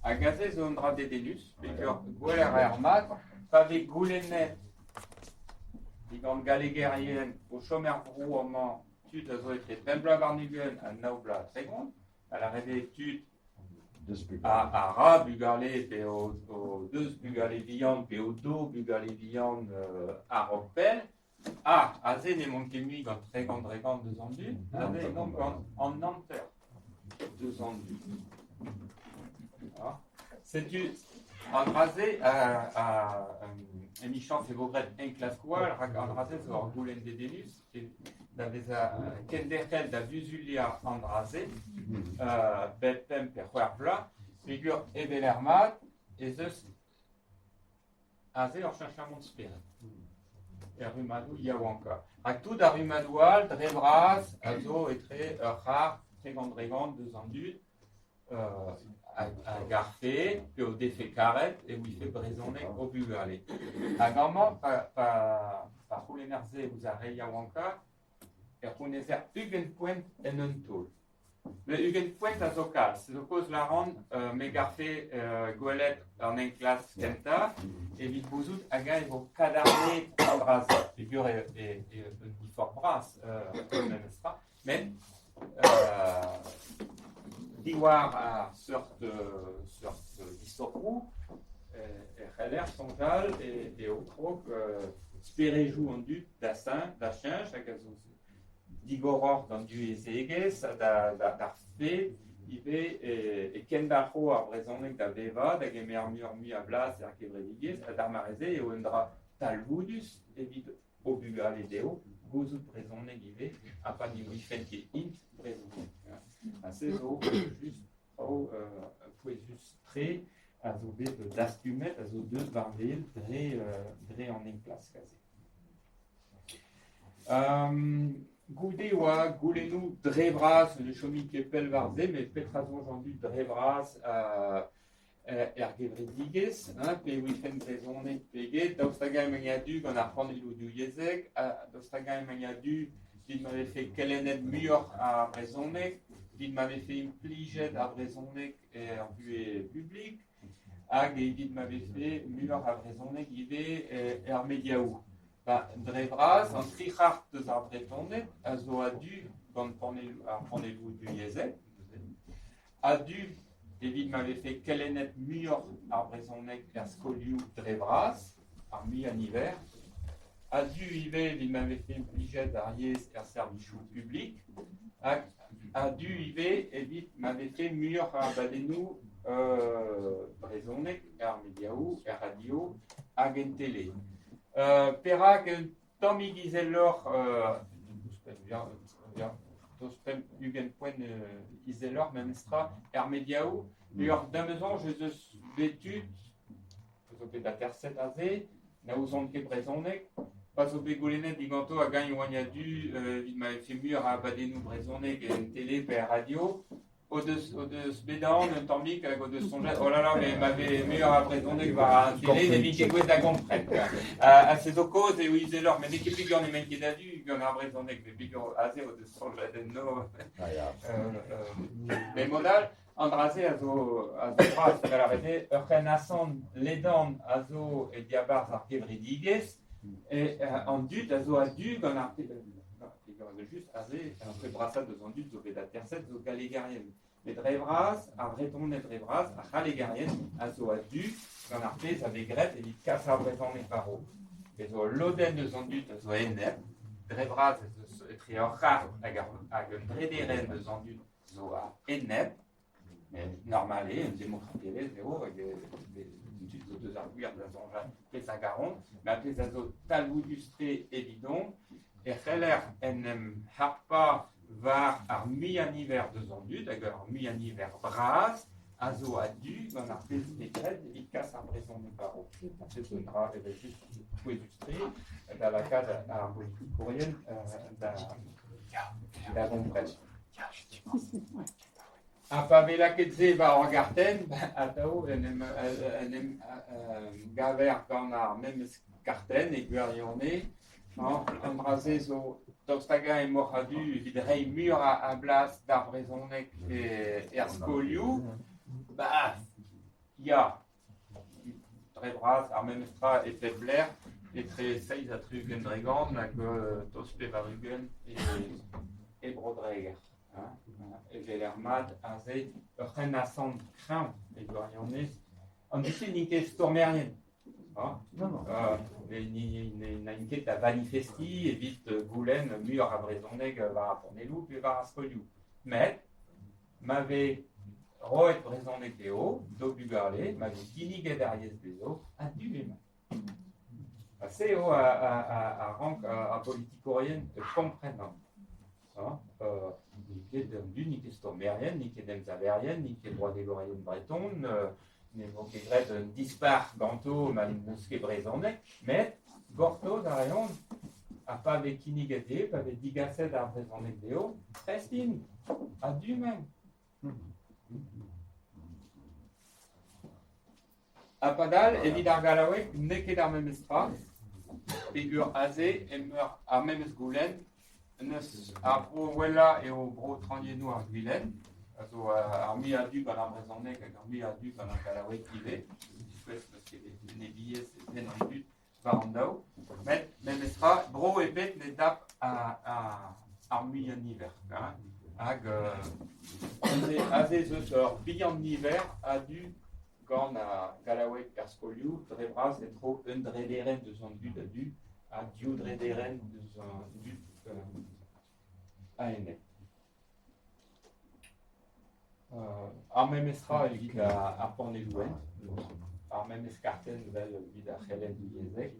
B: Hag aze zo un dra dedennus, peogwir gweler ar mat pa vez goulennet digant gallegerien o chom er vro amañ tud a zo etre pemp bloaz warn-ugent ha nav bloaz ha tregont, da lâret eo tud a ra bugale pe o deus bugale vihan pe o do bugale vihan a-raok pell. Ah, aze n'emaon ket mui gant 30 dregont deus an dud, aze emaon gant an hanter deus an dud. Ah. Setu an dra-se, emichañs e vo graet enklaskoù all, rak an dra-se zo ur goulenn dedennus da vezañ kenderc'hel da vuzuliañ an dra-se bep pemp pe c'hwec'h vloaz, peogwir evel er mat ez eus aze ur cheñchamant spered er rummadoù yaouankañ. Rak tout ar rummadoù all, dre vras, a zo etre ur c'hart, 30-30 deus an dud, a garfe pe o defe karet e ouife brezhoneg o bugale. Hag amañ, pa c'houlenner se ouzh ar re yaouankañ, e c'hounezer 20 poent en un taol. Met 20 poent a zo kalz. Zo kaoz lâran me garfe gwelet an enklask kentañ evit gouzout hag-eñ e vo kadarnaet an dra-se. Peogwir eo un diforc'h bras memestra. Met diwar ar seurt disoc'hoù e c'heller soñjal eo krog sperejoù an dud da cheñch hag a zo digoroc'h d'an divyezhegezh ha d'ar fed ivez e kendalc'ho ar brezhoneg da vevañ, da gemer muioc'h-mui a blas er gevredigezh ha d'ar mare-se eo un dra talvoudus evit o bugale dezho gouzout brezhoneg ivez ha pa ne ouifent ket int brezhoneg. Ha se zo just traoù pouezus-tre a zo bet dastumet, a zo deuet war-wel dre an enklask aze. Goude e oa goulennoù dre vras, ne chomin ket pell war se, met petra soñj an dud dre vras er gevredigezh, hein, pe ouifent brezhoneg pe get, daoust hag-eñ emañ a-du gant ar panelloù divyezhek, daoust hag-eñ emañ a-du evit ma vefe kelennet muioc'h ar brezhoneg, evit ma vefe implijet ar brezhoneg er vuhez publik, hag evit ma vefe muioc'h a vrezhoneg ivez er mediaoù. Ba, dre vras, an tri c'hart eus ar Vretoned a zo a-du gant ar panelloù divyezhek, A-du evit ma vefe kelennet muioc'h ar brezhoneg er skolioù dre vras, ar muiañ niver. A-du ivez evit ma vefe implijet ar yezh er servijoù publik. Hag a-du ivez evit ma vefe muioc'h a abadennoù brezhonek er mediaoù, er radio hag en tele. Perak un tammig izeloc'h ouzhpenn 20 poent izeloc'h memestra er mediaoù. Ur da'm soñj ez eus bet tud zo bet aterset aze, na ouzont ket brezhoneg, pa zo bet goulennet diganto hag-eñ e oant a-du evit ma vefe muioc'h a abadennoù brezhonek en tele pe er radio, o deus bet aon un tammig hag o deus soñjet oh là là, mais ma vez muioc'h a brezhoneg war an tele ne vin ket gouest da gompren. Ha se zo kaoz eo izeloc'h, met n'eo ket peogwir n'emaint ket a-du gant ar brezhoneg, met peogwir aze o deus soñjet enno. Met mod all, an dra-se a zo bras, da lavaret eo, ur c'henasant ledan a zo e diabarzh ar gevredigezh, e an dud a zo a-du gant ar just aze ar pep brasañ deus an dud zo bet aterset zo gallegerien. Met dre vras, ar Vretoned dre vras, ar c'hallegerien a zo a-du gant ar pezh a vez graet evit kas ar brezhoneg war-raok. Bez zo ul lodenn deus an dud a zo enep, dre vras ez eus etre ur c'hart hag un drederenn deus an dud zo a-enep, met normal eo, un demokratelezh eo, hag tud zo deus ar gwir da soñjal pezh a garont, met ar pezh a zo talvoudus-tre evidon, e c'heller en em harpañ. war ar muiañ-niver deus an dud hag ar muiañ-niver bras a zo a-du gant ar pezh bet graet evit kas ar brezhoneg war-raok. Se zo un dra evel-just pouezus-tre da lakaat ar bolitikourien da gompren. Ha pa vez lakaet se war ur gartenn, atav en em, en em gaver gant ar memes kartenn e gwirionez. An dra-se zo daoust hag-eñ emaoc'h a-du evit reiñ muioc'h a blas d'ar brezhoneg er skolioù? Bah, ya, dre vras ar memes tra e pep lec'h, etre 67% hag tost 80 e Bro-Dreger. Evel er mat aze ur c'henasant kreñv e gwirionez. An dud-se n'int ket stourmerien. N'aint ket da vanifestiñ evit goulenn muioc'h a brezhoneg war ar panelloù pe war ar skolioù. Met ma vez roet brezhoneg dezho, d'o bugale, ma vez kinniget ar yezh dezho, a-du emañ. Ha se eo a rank ar politikourien kompren. N'int ket an dud, n'int ket stourmerien, n'int ket emsaverien, n'int ket broadelourien breton, ne vo ket graet un dispac'h ganto ma n'eus ket brezhoneg, met gortoz a reont ha pa vez kinniget dezhe, pa vez digaset ar brezhoneg dezho, prest int, a-du emaint. Ha padal, evit ar gallaoueg, n'eo ket ar memes tra, peogwir aze emeur ar memes goulenn, n'eus ar vro wellañ eo bro traoñiennoù ar Gwilen, a zo ar muiañ a-du gant ar brezhoneg hag ar muiañ a-du gant ar gallaoueg ivez, diskouez n'eus ket enebiezh e penn an dud war an daou. Met memestra, bro ebet ne dap ar muiañ-niver. Hag aze ez eus ur bihan-niver a-du gant ar gallaoueg er skolioù, dre vras en-dro un drederenn deus an dud a-du ha div drederenn deus an dud a-enep. Ar memes tra evit ar panelloù-hent, ar memes kartenn 'vel evit ar c'helenn divyezhek,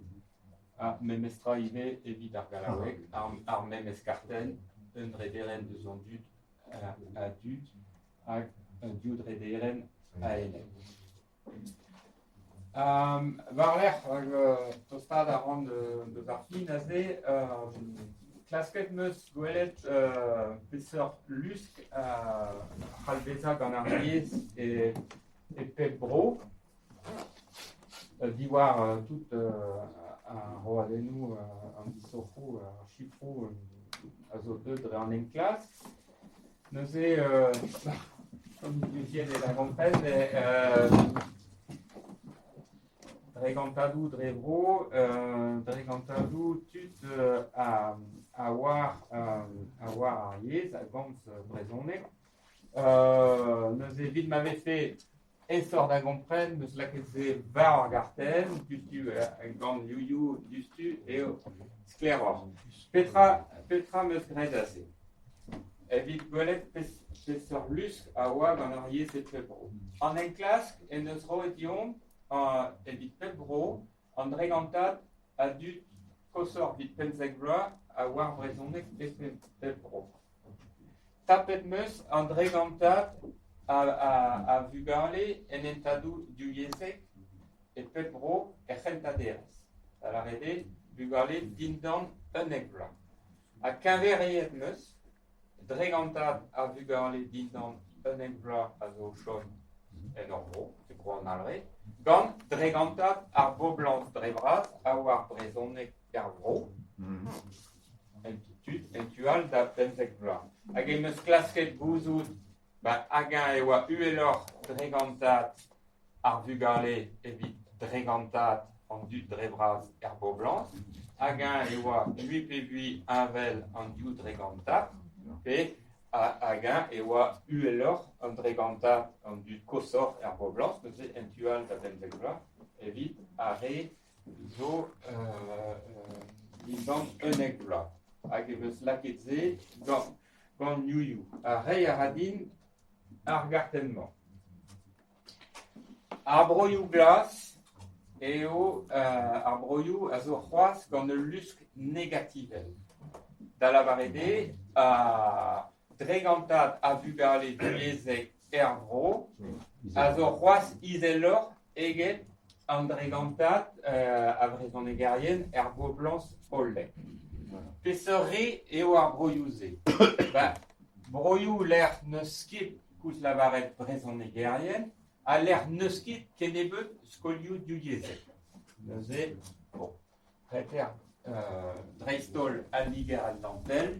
B: ar memes tra ivez evit ar gallaoueg, ar memes kartenn, un drederenn deus an dud a-du hag div drederenn a-enep. War-lerc'h, hag tostaat a ran deus ar fin aze, klasket 'm eus gwelet peseurt lusk a c'hall bezañ gant ar yezh e pep bro, diwar tout ar roadennoù, an disoc'hoù, ar sifroù a zo deuet dre an enklask. Neuze, Luziet eo da gompren, dre gantadoù dre vro, dre gantadoù tud a oar a oar ar yezh, a gomz brezhoneg. Neuze evit ma vefe aesoc'h da gompren, 'm eus lakaet se war ar gartenn, diouzhtu gant liouioù diouzhtu eo sklaeroc'h. Petra petra 'm eus graet aze? Evit gwelet peseurt lusk a oa gant ar yezh e pep bro. An enklask en deus roet deomp evit pep bro an dregantad a dud koshoc'h evit 15 vloaz a oar brezhoneg e pep bro. Tapet 'm eus an dregantad a vugale en hentadoù divyezhek e pep bro er c'hentañ derez, da lâret eo bugale dindan 11 vloaz. Ha keñveriet 'm eus dregantad a vugale dindan 11 vloaz a zo o chom en hor bro, e bro an Alre, gant dregantad ar boblañs dre vras a oar brezhoneg er vro, en tu, en tu all da 15 vloaz. Hag em eus klasket gouzout ba hag-eñ e oa uheloc'h dregantad ar vugale evit dregantad an dud dre vras er boblañs, hag-eñ e oa mui pe vui heñvel an div dregantad, pe hag-eñ e oa uheloc'h an dregantad an dud koshoc'h er boblañs, neuze en tu all da bemzek vloaz, evit ar re zo dindan 11 vloaz. Hag e vez lakaet se gant youioù. Ha reiñ a ra din ar gartenn-mañ. Ar broioù glas eo ar broioù a zo c'hoazh gant ul lusk negativel. Da lavaret eo, dregantad a vugale divyezhek er vro a zo c'hoazh izeloc'h eget an dregantad a vrezhonegerien er boblañs hollek. Peseurt re eo ar broioù-se? Ba, broioù lec'h n'eus ket koulz lavaret brezhonegerien ha lec'h n'eus ket kennebeut skolioù divyezhek. Neuze, bon, reter dreist-holl al Liger-Atlantel,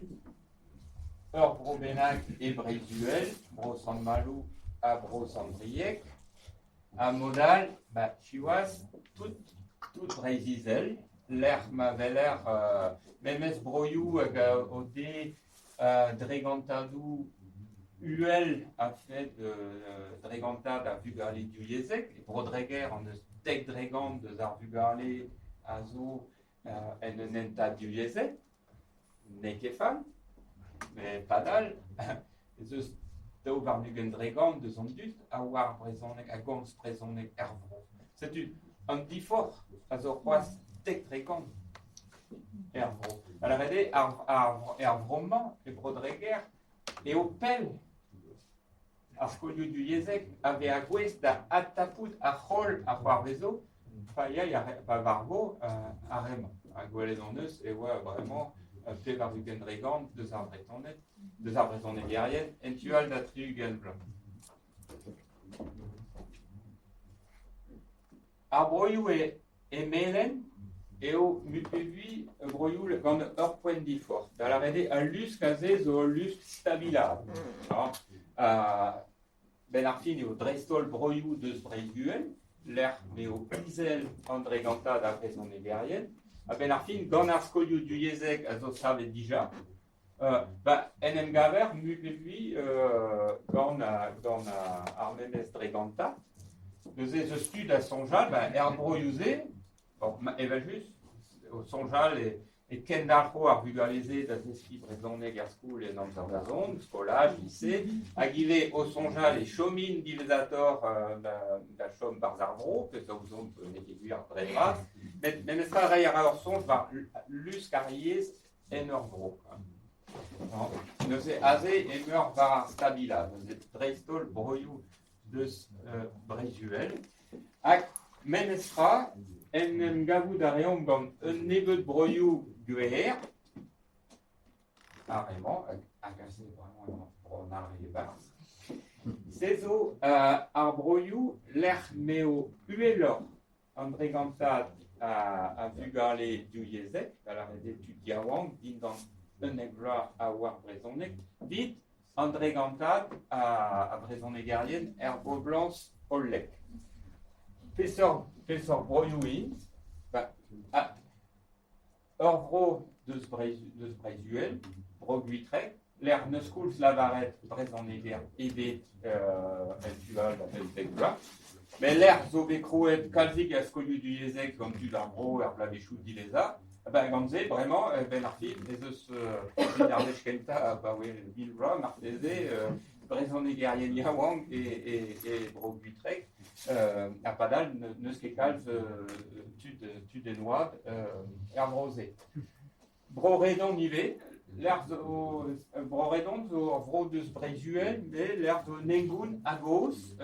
B: ur vro bennak e Breizh-Uhel, bro Sant-Maloù ha bro Sant-Brieg, ha mod all, ba, siwazh, tout, tout Breizh-Izel, lec'h ma weler memes broioù hag o dez dregantadoù uhel a-fet dregantad ar vugale divyezhek. E Bro-Dreger hon eus 10% deus ar vugale a zo en un hentad divyezhek. N'eo ket fall, met padal ez eus 22% deus an dud a oar brezhoneg, a gomz brezhoneg er vro. Setu an diforc'h a zo c'hoazh 10% er vro. Da lavaret eo, er vro-mañ, e Bro-Dreger, eo pell ar skolioù divyezhek a vezañ gouest da adtapout ar c'holl a c'hoarvezo pa yay pa varvo ar re-mañ. Ha gwelet hon eus e oa bremañ 80% deus ar Vretoned, deus ar brezhonegerien en tu all da 60 vloaz. Ar broioù e melen eo mui-pe-vui broioù gant ur poent diforc'h. Da lavaret eo al lusk aze zo ul lusk stabilaat. Benn ar fin eo dreist-holl broioù deus Breizh-Uhel, lec'h m'eo izel an dregantad ar vrezhonegerien. A-benn ar fin, gant ar skolioù divyezhek a zo savet dija, ba, en em gaver mui-pe-vui gant gant ar memes dregantad. Neuze ez eus tu da soñjal, ba, er broioù-se, bon, evel-just, o soñjal e kendalc'ho ar vugale-se da zeskiñ brezhoneg er skol en amzer da zont, skolaj, lise, hag ivez o soñjal e chomint diwezhatoc'h da chom 'barzh ar vro, pezh a ouzomp n'eo ket gwir dre vras, met memestra reiñ a ra ur soñj war lusk ar yezh en ur vro. Neuze aze emeur war ar stabilañ, neuze dreist-holl broioù deus Breizh-Uhel. Hag memestra en em gavout a reomp gant un nebeud broioù gwer, ar re-mañ, hag aze vraiment bro an Alre e-barzh. Se zo ar broioù lec'h m'eo uheloc'h An dregantad a vugale divyezhek, da lavaret eo tud yaouank dindan 11 vloaz a oar brezhoneg, evit an dregantad a vrezhonegerien er boblañs hollek. Peseurt, peseurt broioù int? Ba, Ur vro deus Breizh, deus Breizh-Uhel, Bro-Gwitreg, lec'h n'eus koulz lavaret brezhoneger ebet en tu all da bemzek vloaz. Met lec'h zo bet krouet kalzik a skolioù divyezhek gant tud ar vro er bloavezhioù diwezhañ. Ben, gant se, bremañ, benn ar fin, ez eus evit ar wech kentañ abaoe 1000 vloaz marteze, brezhonegerien yaouank e Bro-Gwitreg. Ha padal n'eus ket kalz tud, tud en oad er vro-se. Bro-Redon ivez, lec'h zo Bro-Redon zo ur vro deus Breizh-Uhel, met lec'h zo un hengoun a-gozh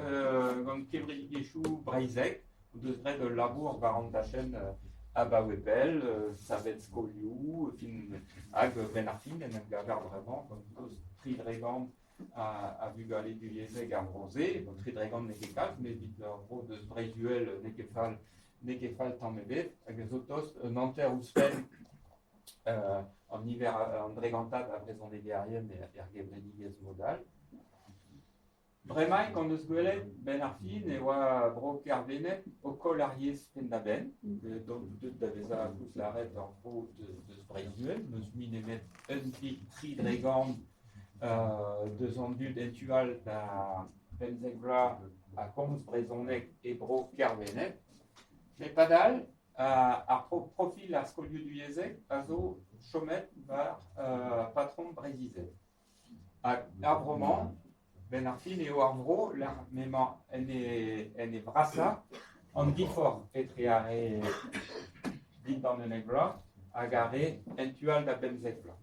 B: gant kevredigezhioù breizhek o deus graet ul labour war an dachenn abaoe pell, savet skolioù, fin, hag benn ar fin en em gaver bremañ gant tost 3% a vugale divyezhek ar vro-se. Bon, 3% n'eo ket kalz, met evit ur vro deus Breizh-Uhel n'eo ket fall, n'eo ket fall tamm ebet, hag a zo tost un hanter ouzhpenn an niver an dregantad a vrezhonegerien er gevredigezh mod all. Bremaik hon eus gwelet, 'benn ar fin, e oa bro Kervened o koll ar yezh penn-da-benn, deuet da vezañ koulz lâret ur vro deus Breizh-Uhel, n'eus mui nemet un pik 3% deus an dud en tu all da 15 vloaz a gomz brezhoneg e bro Kervened. Met padal, ar profil ar skolioù divyezhek a zo chomet war patrom Breizh-Izel. Hag ar vro-mañ, 'benn ar fin eo ar vro lec'h m'emañ en e vrasañ an diforc'h etre ar re dindan 11 vloaz hag ar re en tu all da 15 vloaz.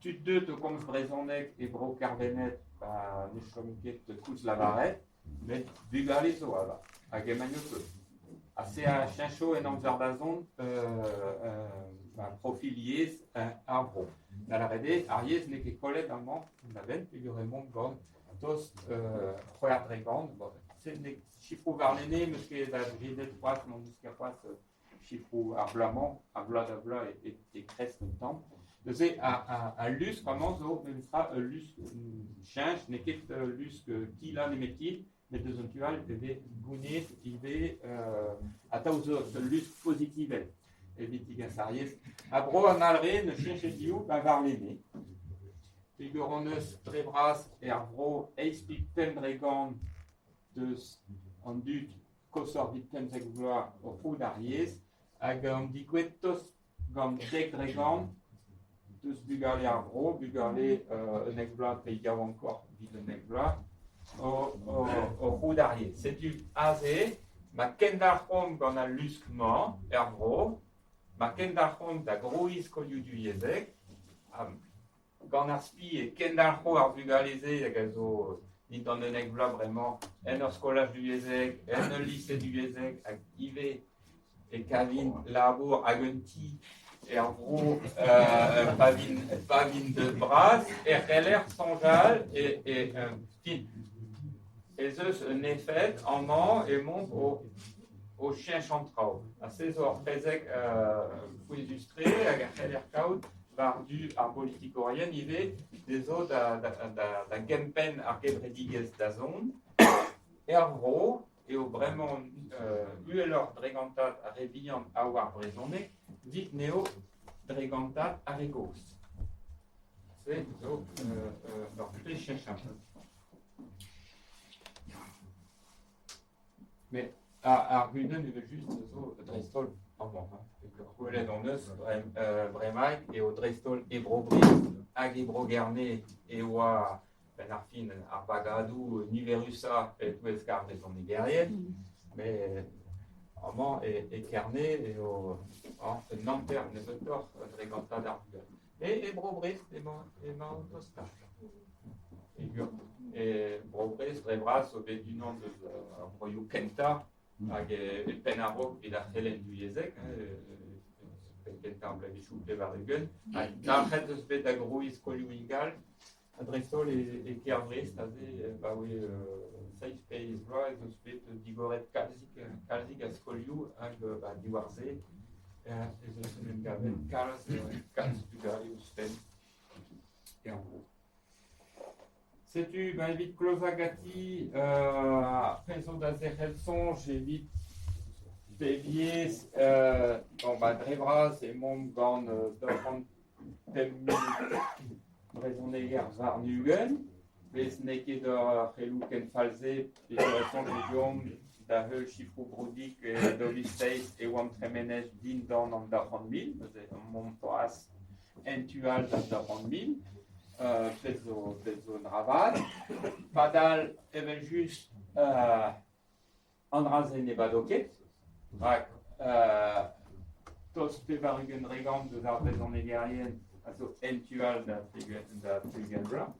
B: Tud deut o komz brezhoneg e bro Kervened, ba ne chom ket koulz lavaret, met bugale zo avat, hag emaint o teut. Ha se a cheñcho en amzer da zont ba profil yezh ar vro. Da lavaret eo, ar yezh n'eo ket kollet amañ da-benn peogwir emaomp gant tost 6%. Bon, se n'eo sifroù warlene, 'meus ket da jedet c'hoazh, n'on eus ket c'hoazh sifroù ar bloaz-mañ, a bloaz da bloaz e kresk un tamm. Neuze, al lusk amañ zo memestra ul lusk cheñch, n'eo ket ul lusk kilañ nemetken, met deus an tu all e vez gounez ivez atav zo ul lusk pozitivel evit degas ar yezh. Ha bro an Alre n'eus cheñchet div ba warlene. Peogwir hon eus dre vras er vro 8,5% deus an dud koshoc'h evit 15 vloaz o c'hoût ar yezh hag an degouezh tost gant 10% deus bugale ar vro, bugale 11 vloaz pe yaouankoc'h evit 11 vloaz, o c'hoût ar yezh. Setu aze ma kendalc'homp gant al lusk-mañ er vro, ma kendalc'homp da grouiñ skolioù divyezhek, gant ar spi e kendalc'ho ar vugale-se hag a zo dindan 11 vloaz bremañ en ur skolaj divyezhek, en ul lise divyezhek hag ivez e kavint labour hag un ti er vro pa vint deuet bras e c'heller soñjal e fin ez eus un efed amañ emaomp o cheñch an traoù. Ha se zo ur prezeg pouezus-tre hag a c'heller kaout war-du ar bolitikourien ivez dezho da gempenn ar gevredigezh da zont. Er vro eo bremañ uheloc'h dregantad ar re vihan a oar brezhoneg evit n'eo dregantad ar re gozh. Se zo ur pezh cheñchamant. Met ar gudenn evel-just zo dreist-holl amañ. Gwelet hon eus bremaik eo dreist-holl e Bro-Brest hag e Bro-Gerne e oa benn ar fin ar bagadoù niverusañ e-touesk ar vrezhonegerien. Met amañ e Kerne eo un hanter nebeutoc'h dre gantad ar vugale. E Bro-Brest emañ tostañ. E Bro-Brest dre vras zo bet unan deus ar broioù kentañ hag e penn a-raok evit ar c'helenn divyezhek, penn kentañ ar bloavezhioù 80. Ha dalc'het eus bet da grouiñ skolioù ingal, ha dreist-holl e kêr Vrest aze abaoe seizh pe eizh vloaz ez eus bet digoret kalzik a skolioù hag diwar-se ez eus en em gavet kalz bugale ouzhpenn er vro. Setu ba evit klozañ ganti ar pezh zo da zerc'hel soñj evit pep yezh bon ba dre vras emaomp gant 205 000 brezhoneger warn-ugent. Bez n'eo ket ur c'heloù ken fall-se peogwir e soñj deomp da heul sifroù Broudig e 2007 e oamp tremenet dindan an 200 000, neuze emaomp c'hoazh en tu all da 200 000. Pezh zo un dra vat. Padal, evel-just, an dra-se ne bado ket, rak tost 80% deus ar brezhonegerien a zo en tu all da 30 vloaz.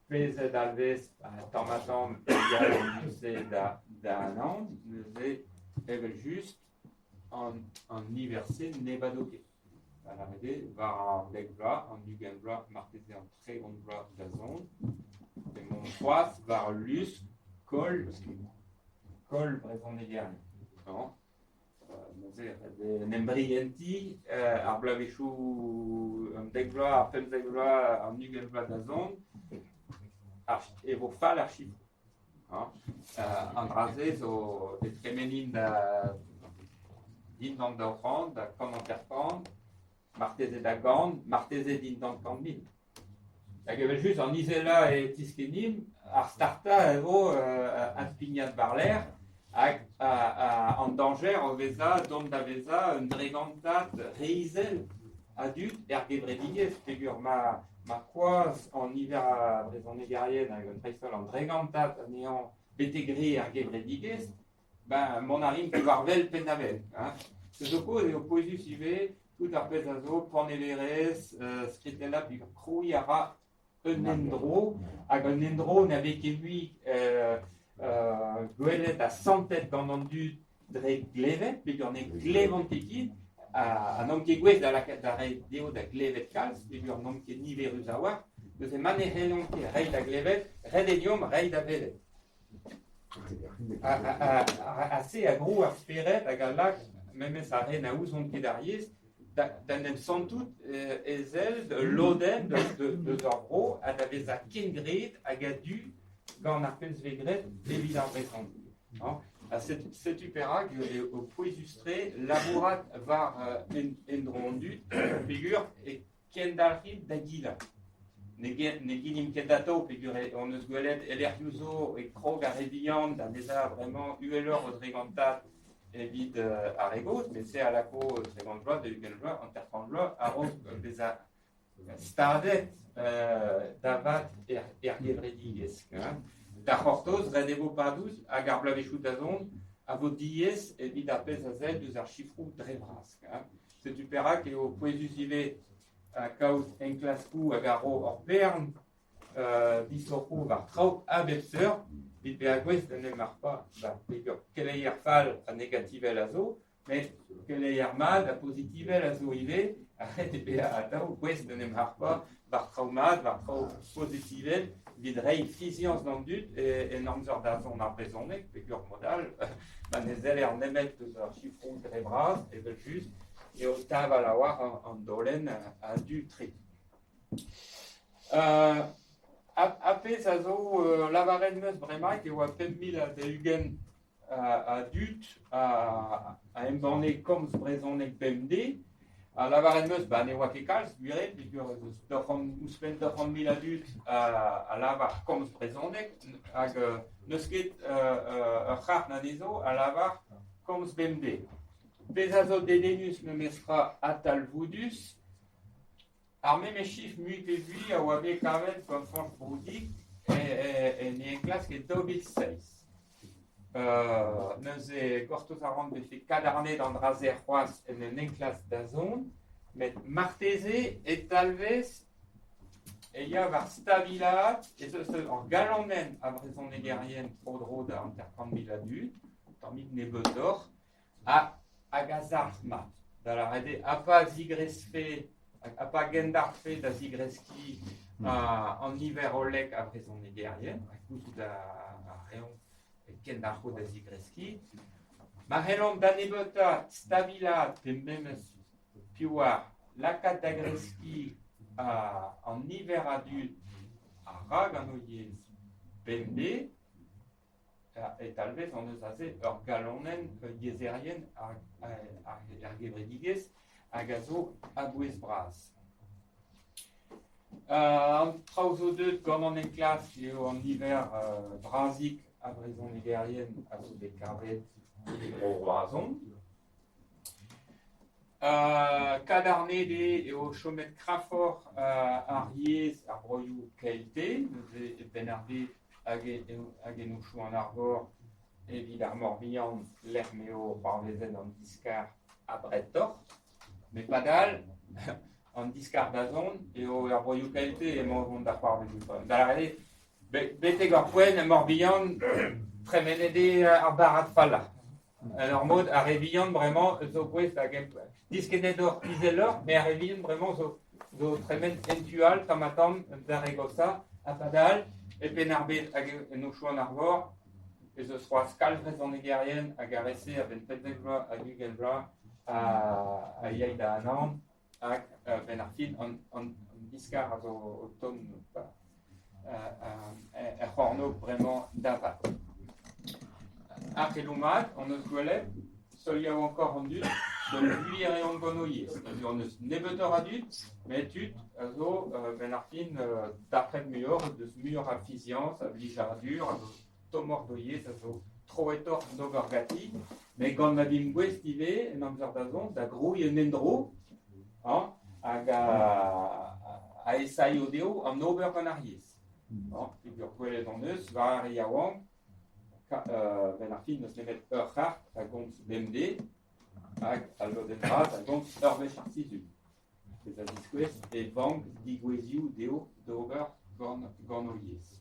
B: Pezh a dalvez tamm-ha-tamm e ya an dud-se da anaon, neuze evel-just an niver-se ne bado ket. Da lavaret eo, war an dek vloaz, an 20 vloaz, marteze an 30 vloaz da zont, emaomp c'hoazh war ul lusk koll brezhonegerien. Neuze en em brientiñ ar bloavezhioù an 10 vloaz, ar 15 vloaz, an 20 vloaz da zont, e vo fall ar sifroù. An dra-se zo e tremenin da dindan 200, da 150, marteze da 100, marteze dindan 100 000. Hag evel-just an izelañ e tiskenimp, ar startañ e vo adpignat war-lerc'h hag an dañjer o vezañ dont da vezañ un dregantad re izel a dud er gevredigezh peogwir ma koazh an niver a brezhonegerien hag dreist-holl an dregantad anezhañ betek re er gevredigezh, ben mont a rimp diwar wel penn-da-benn. Se zo kaoz eo pouezus ivez. Tout ar pezh a zo panellerezh, skritellañ, peogwir krouiñ a ra un endro, hag un endro na vez ket mui gwelet ha santet gant an dud dre glevet, peogwir ne glevont ket ken, ha n'omp ket gouest da lakaat da reiñ dezho da glevet kalz, peogwir n'omp ket niverus a-walc'h, neuze ma ne c'hellont ket reiñ da glevet, ret eo deomp reiñ da welet. Ha se a grou ar spered hag a lak memes ar re na ouzont ket ar yezh da en em santout ezel ul lodenn deus ar vro ha da vezañ kengred hag a-du gant ar pezh vez graet evit ar brezhoneg. Ha setu perak eo pouezus-tre labourat war endro an dud peogwir e kendalc'hit da gilañ. Ne gilimp ket atao peogwir hon eus gwelet e lec'hioù zo e krog ar re vihan da vezañ bremañ uheloc'h o dregantad evit ar re gozh, met se a lako 30 vloaz, 20 vloaz, 50 vloaz a-raok bezañ stadet da vat er gevredigezh. Da c'hortoz, ret e vo padout hag ar bloavezhioù da zont a vo diaes evit ar pezh a sell deus ar sifroù dre vras. Setu perak eo pouezus ivez kaout enklaskoù hag a ro ur bern disoc'hoù war traoù a bep seurt evit bezañ gouest d'en em harpañ war peger keleier fall ha negativel a zo, met keleier mat ha pozitivel a zo ivez, ha ret eo bezañ atav gouest d'en em harpañ war traoù mat, war traoù pozitivel, evit reiñ fiziañs d'an dud en amzer da zont ar brezhoneg, peogwir mod all, ma ne seller nemet eus ar sifroù dre vras, evel-just, eo teñval a-walc'h an daolenn a-du-tre. Ar pezh a zo lavaret 'm eus bremaik e oa 5040 a dud a embanne komz brezhoneg bemdez. Ha lavaret 'm eus ba ne oa ket kalz gwir eo peogwir ez eus ouzhpenn 200 000 a dud a lavar komz brezhoneg hag n'eus ket ur c'hart anezho a lavar komz bemdez. Pezh a zo dedennus memestra ha talvoudus, ar memes chifr mui pe vui a oa bet kavet gant Fañch Broudig en e enklask e 2007. Neuze gortoz a ran vefe kadarnaet an dra-se c'hoazh en un enklask da zont, met marteze e talvez e ya war stabilaat ez eus ur galonenn a vrezhonegerien tro-dro da 50 000 a dud, tammig nebeutoc'h, hag a zalc'h mat. Da lâret eo, ha pa zigresfe, ha pa gendalc'hfe da zigreskiñ an niver hollek a vrezhonegerien, ha gouzout a reomp e kendalc'ho da zigreskiñ, ma c'hellomp da nebeutañ stabilaat pe memes piv oar lakaat da greskiñ an niver a dud a ra gant o yezh bemdez, e talvez hon eus aze ur galonenn yezherien ar gevredigezh hag a zo a-bouez-bras. An traoù zo deuet gant an enklask eo an niver brazik a vrezhonegerien a zo bet kavet e Bro-Roazhon. Kadarnaet eo chomet krafoc'h ar yezh ar broioù KLT, neuze e Penn-ar-Bed hag en Aotroù-an-Arvor evit ar Mor-Bihan lec'h m'eo c'hoarvezet an diskar abretoc'h. Met padal, an diskar da zont eo er broioù KLT emañ o vont da c'hoarvezout. Da lâret eo, betek ur poent er Mor-Bihan tremenet eo ar barrad fallañ. En ur mod, ar re vihan bremañ zo gouest da diskennet oc'h izeloc'h, met ar re vihan bremañ zo tremen en tu all tamm-ha-tamm d'ar re goshañ. Ha padal, e Penn-ar-Bed hag en Aotroù-an-Arvor ez eus c'hoazh kalz brezhonegerien hag ar re-se a-benn 15 vloaz hag 20 vloaz a yay da anaon hag a-benn ar fin an diskar a zo o tont er c'hornôg bremañ da vat. Ar c'heloù mat hon eus gwelet, seul yaouankoc'h an dud, seul vui e reont gant o yezh. Neuze hon eus nebeutoc'h a dud, met tud a zo benn ar fin dalc'het muioc'h, deus muioc'h a fiziañs, a blijadur, a zo tommoc'h d'o yezh, a zo troetoc'h d'ober ganti. Met gant ma vimp gouest ivez, en amzer da zont, da grouiñ un endro hañ, hag a esaio dezho an ober gant ar yezh. Hañ, peogwir gwelet hon eus war ar re yaouank, benn ar fin n'eus nemet ur c'hart a gomz bemdez. Hag al lodenn vras a gomz ur wech ar sizhun. Pezh a ziskouez e vank degouezhioù dezho d'ober gant o yezh.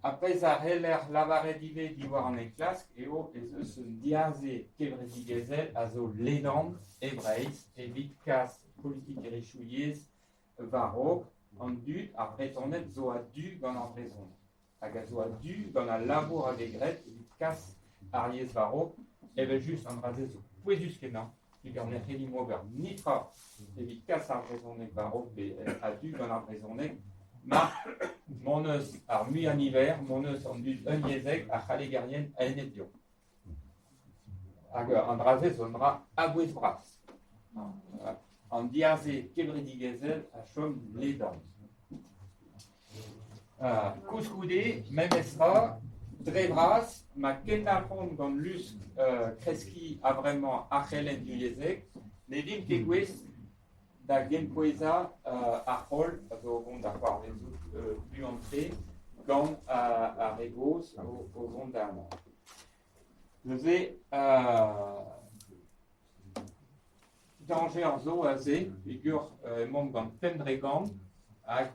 B: Ar pezh a c'heller lavaret ivez diwar an enklask eo ez eus un diaze kevredigezhel a zo ledan e Breizh evit kas politikerezhioù yezh war-raok an dud, ar Vretoned zo a-du gant ar brezhoneg hag a zo a-du gant al labour a vez graet evit kas ar yezh war-raok. Evel-just, an dra-se zo pouezus-kenañ peogwir ne c'hellimp ober netra evit kas ar brezhoneg war-raok pe a-du gant ar brezhoneg mar m'hon eus ar muiañ-niver, m'hon eus an dud unyezhek a c'hallegerien a-enep deomp. Hag an dra-se zo un dra a-bouez-bras. An diaze kevredigezhel a chom ledan. Koulskoude, memestra, dre vras, ma kendalc'hont gant lusk kreskiñ a-vremañ ar c'helenn divyezhek, ne vimp ket gouest da gempouezañ ar c'holl a zo o vont da c'hoarvezout buan-tre gant ar re gozh o vont da anaon. Neuze, dañjer zo aze peogwir emaomp gant 5% hag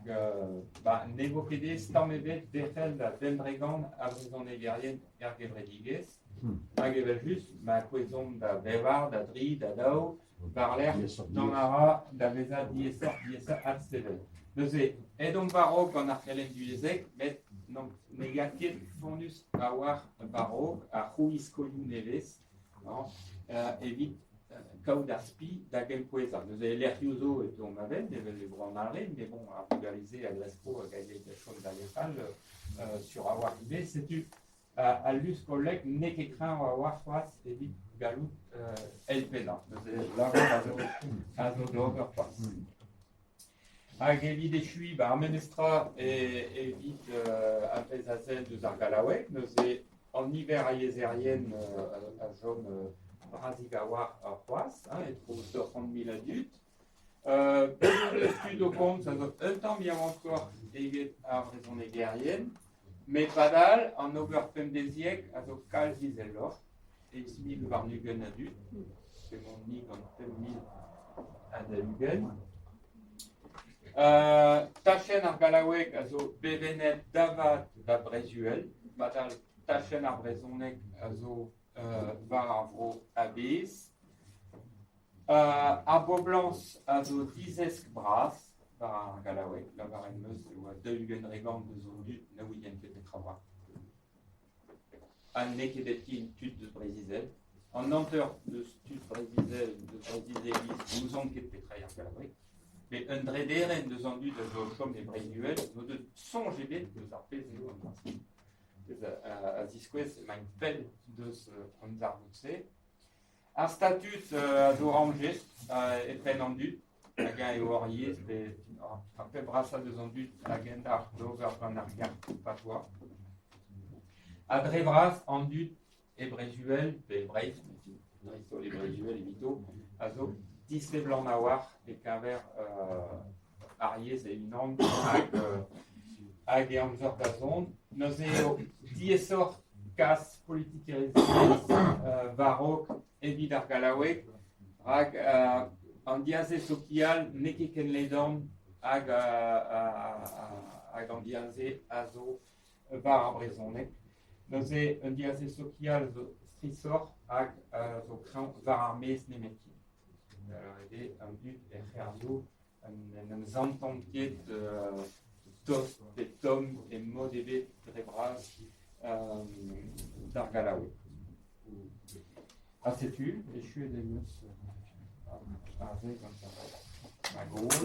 B: ne vo ket aes tamm ebet derc'hel da 5% a vrezhonegerien er gevredigezh. Hag evel-just, ma kouezhomp da bevar, da dri, da daou, war-lerc'h dont a ra da vezañ diaesoc'h-diaesañ adsevel. Neuze, aet omp war-raok gant ar c'helenn divyezhek, met ne ya ket fonnus a-walc'h war-raok ar c'hrouiñ skolioù nevez evit kaout ar spi da gempouezañ. Neuze, e lec'hioù zo e teuomp a-benn, evel e Bro an Alre, met bon, ar vugale-se a gresko hag a yay da chom da lec'h all sur a-walc'h ivez. Setu Al lusk hollek n'eo ket kreñv a-walc'h c'hoazh evit gallout eilpennañ. Neuze labour a zo d'ober c'hoazh. Hag evit echuiñ, ba, ar memes tra evit ar pezh a sell deus ar gallaoueg. Neuze an niver a yezherien a chom brazik a-walc'h c'hoazh, hein, e-tro 200 000 a dud. Bez' eus tud o komz a zo un tamm yaouankoc'h eget ar vrezhonegerien, met padal an ober pemdeziek a zo kalz izeloc'h, 8 020 a dud, emaomp-ni gant 5 040. Tachenn ar gallaoueg a zo bevennet da vat da Breizh-Uhel, padal tachenn ar brezhoneg a zo war ar vro a-bezh. Ar boblañs a zo dizesk bras war ar gallaoueg. Lavaret 'm eus e oa 40% deus an dud na ouient ket petra oa. Ha n'eo ket hepken tud deus Breizh-Izel. An hanter deus tud Breizh-Izel, deus Breizhizeliz n'ouzont ket petra eo ar gallaoueg. Met un drederenn deus an dud a zo o chom e Breizh-Uhel n'o deus soñj ebet deus ar pezh eo an dra-se. Pezh a ziskouez emaint pell deus an darvoud-se. Ar statud a zo ramjest e penn an dud, hag-eñ eo hor yezh pe ar pep brasañ deus an dud a gendalc'h d'ober gant ar garg patois. Ha dre vras an dud e Breizh-Uhel, pe e Breizh, dreist-holl e Breizh-Uhel evito, a zo diseblant a-walc'h e-keñver ar yezh e-unan hag e amzer da zont. Neuze eo diaesoc'h kas politikerezh war-raok evit ar gallaoueg rak an diazez sokial n'eo ket ken ledan hag hag an diazez a zo war ar brezhoneg. Neuze un diazez sokial zo strishoc'h hag a zo kreñv war ar maez nemetken. Da lavaret eo an dud er c'hêrioù n'en em santont ket tost pe tomm e mod ebet dre vras d'ar gallaoueg. Ha setu, echuet em eus aze gant ma gaoz.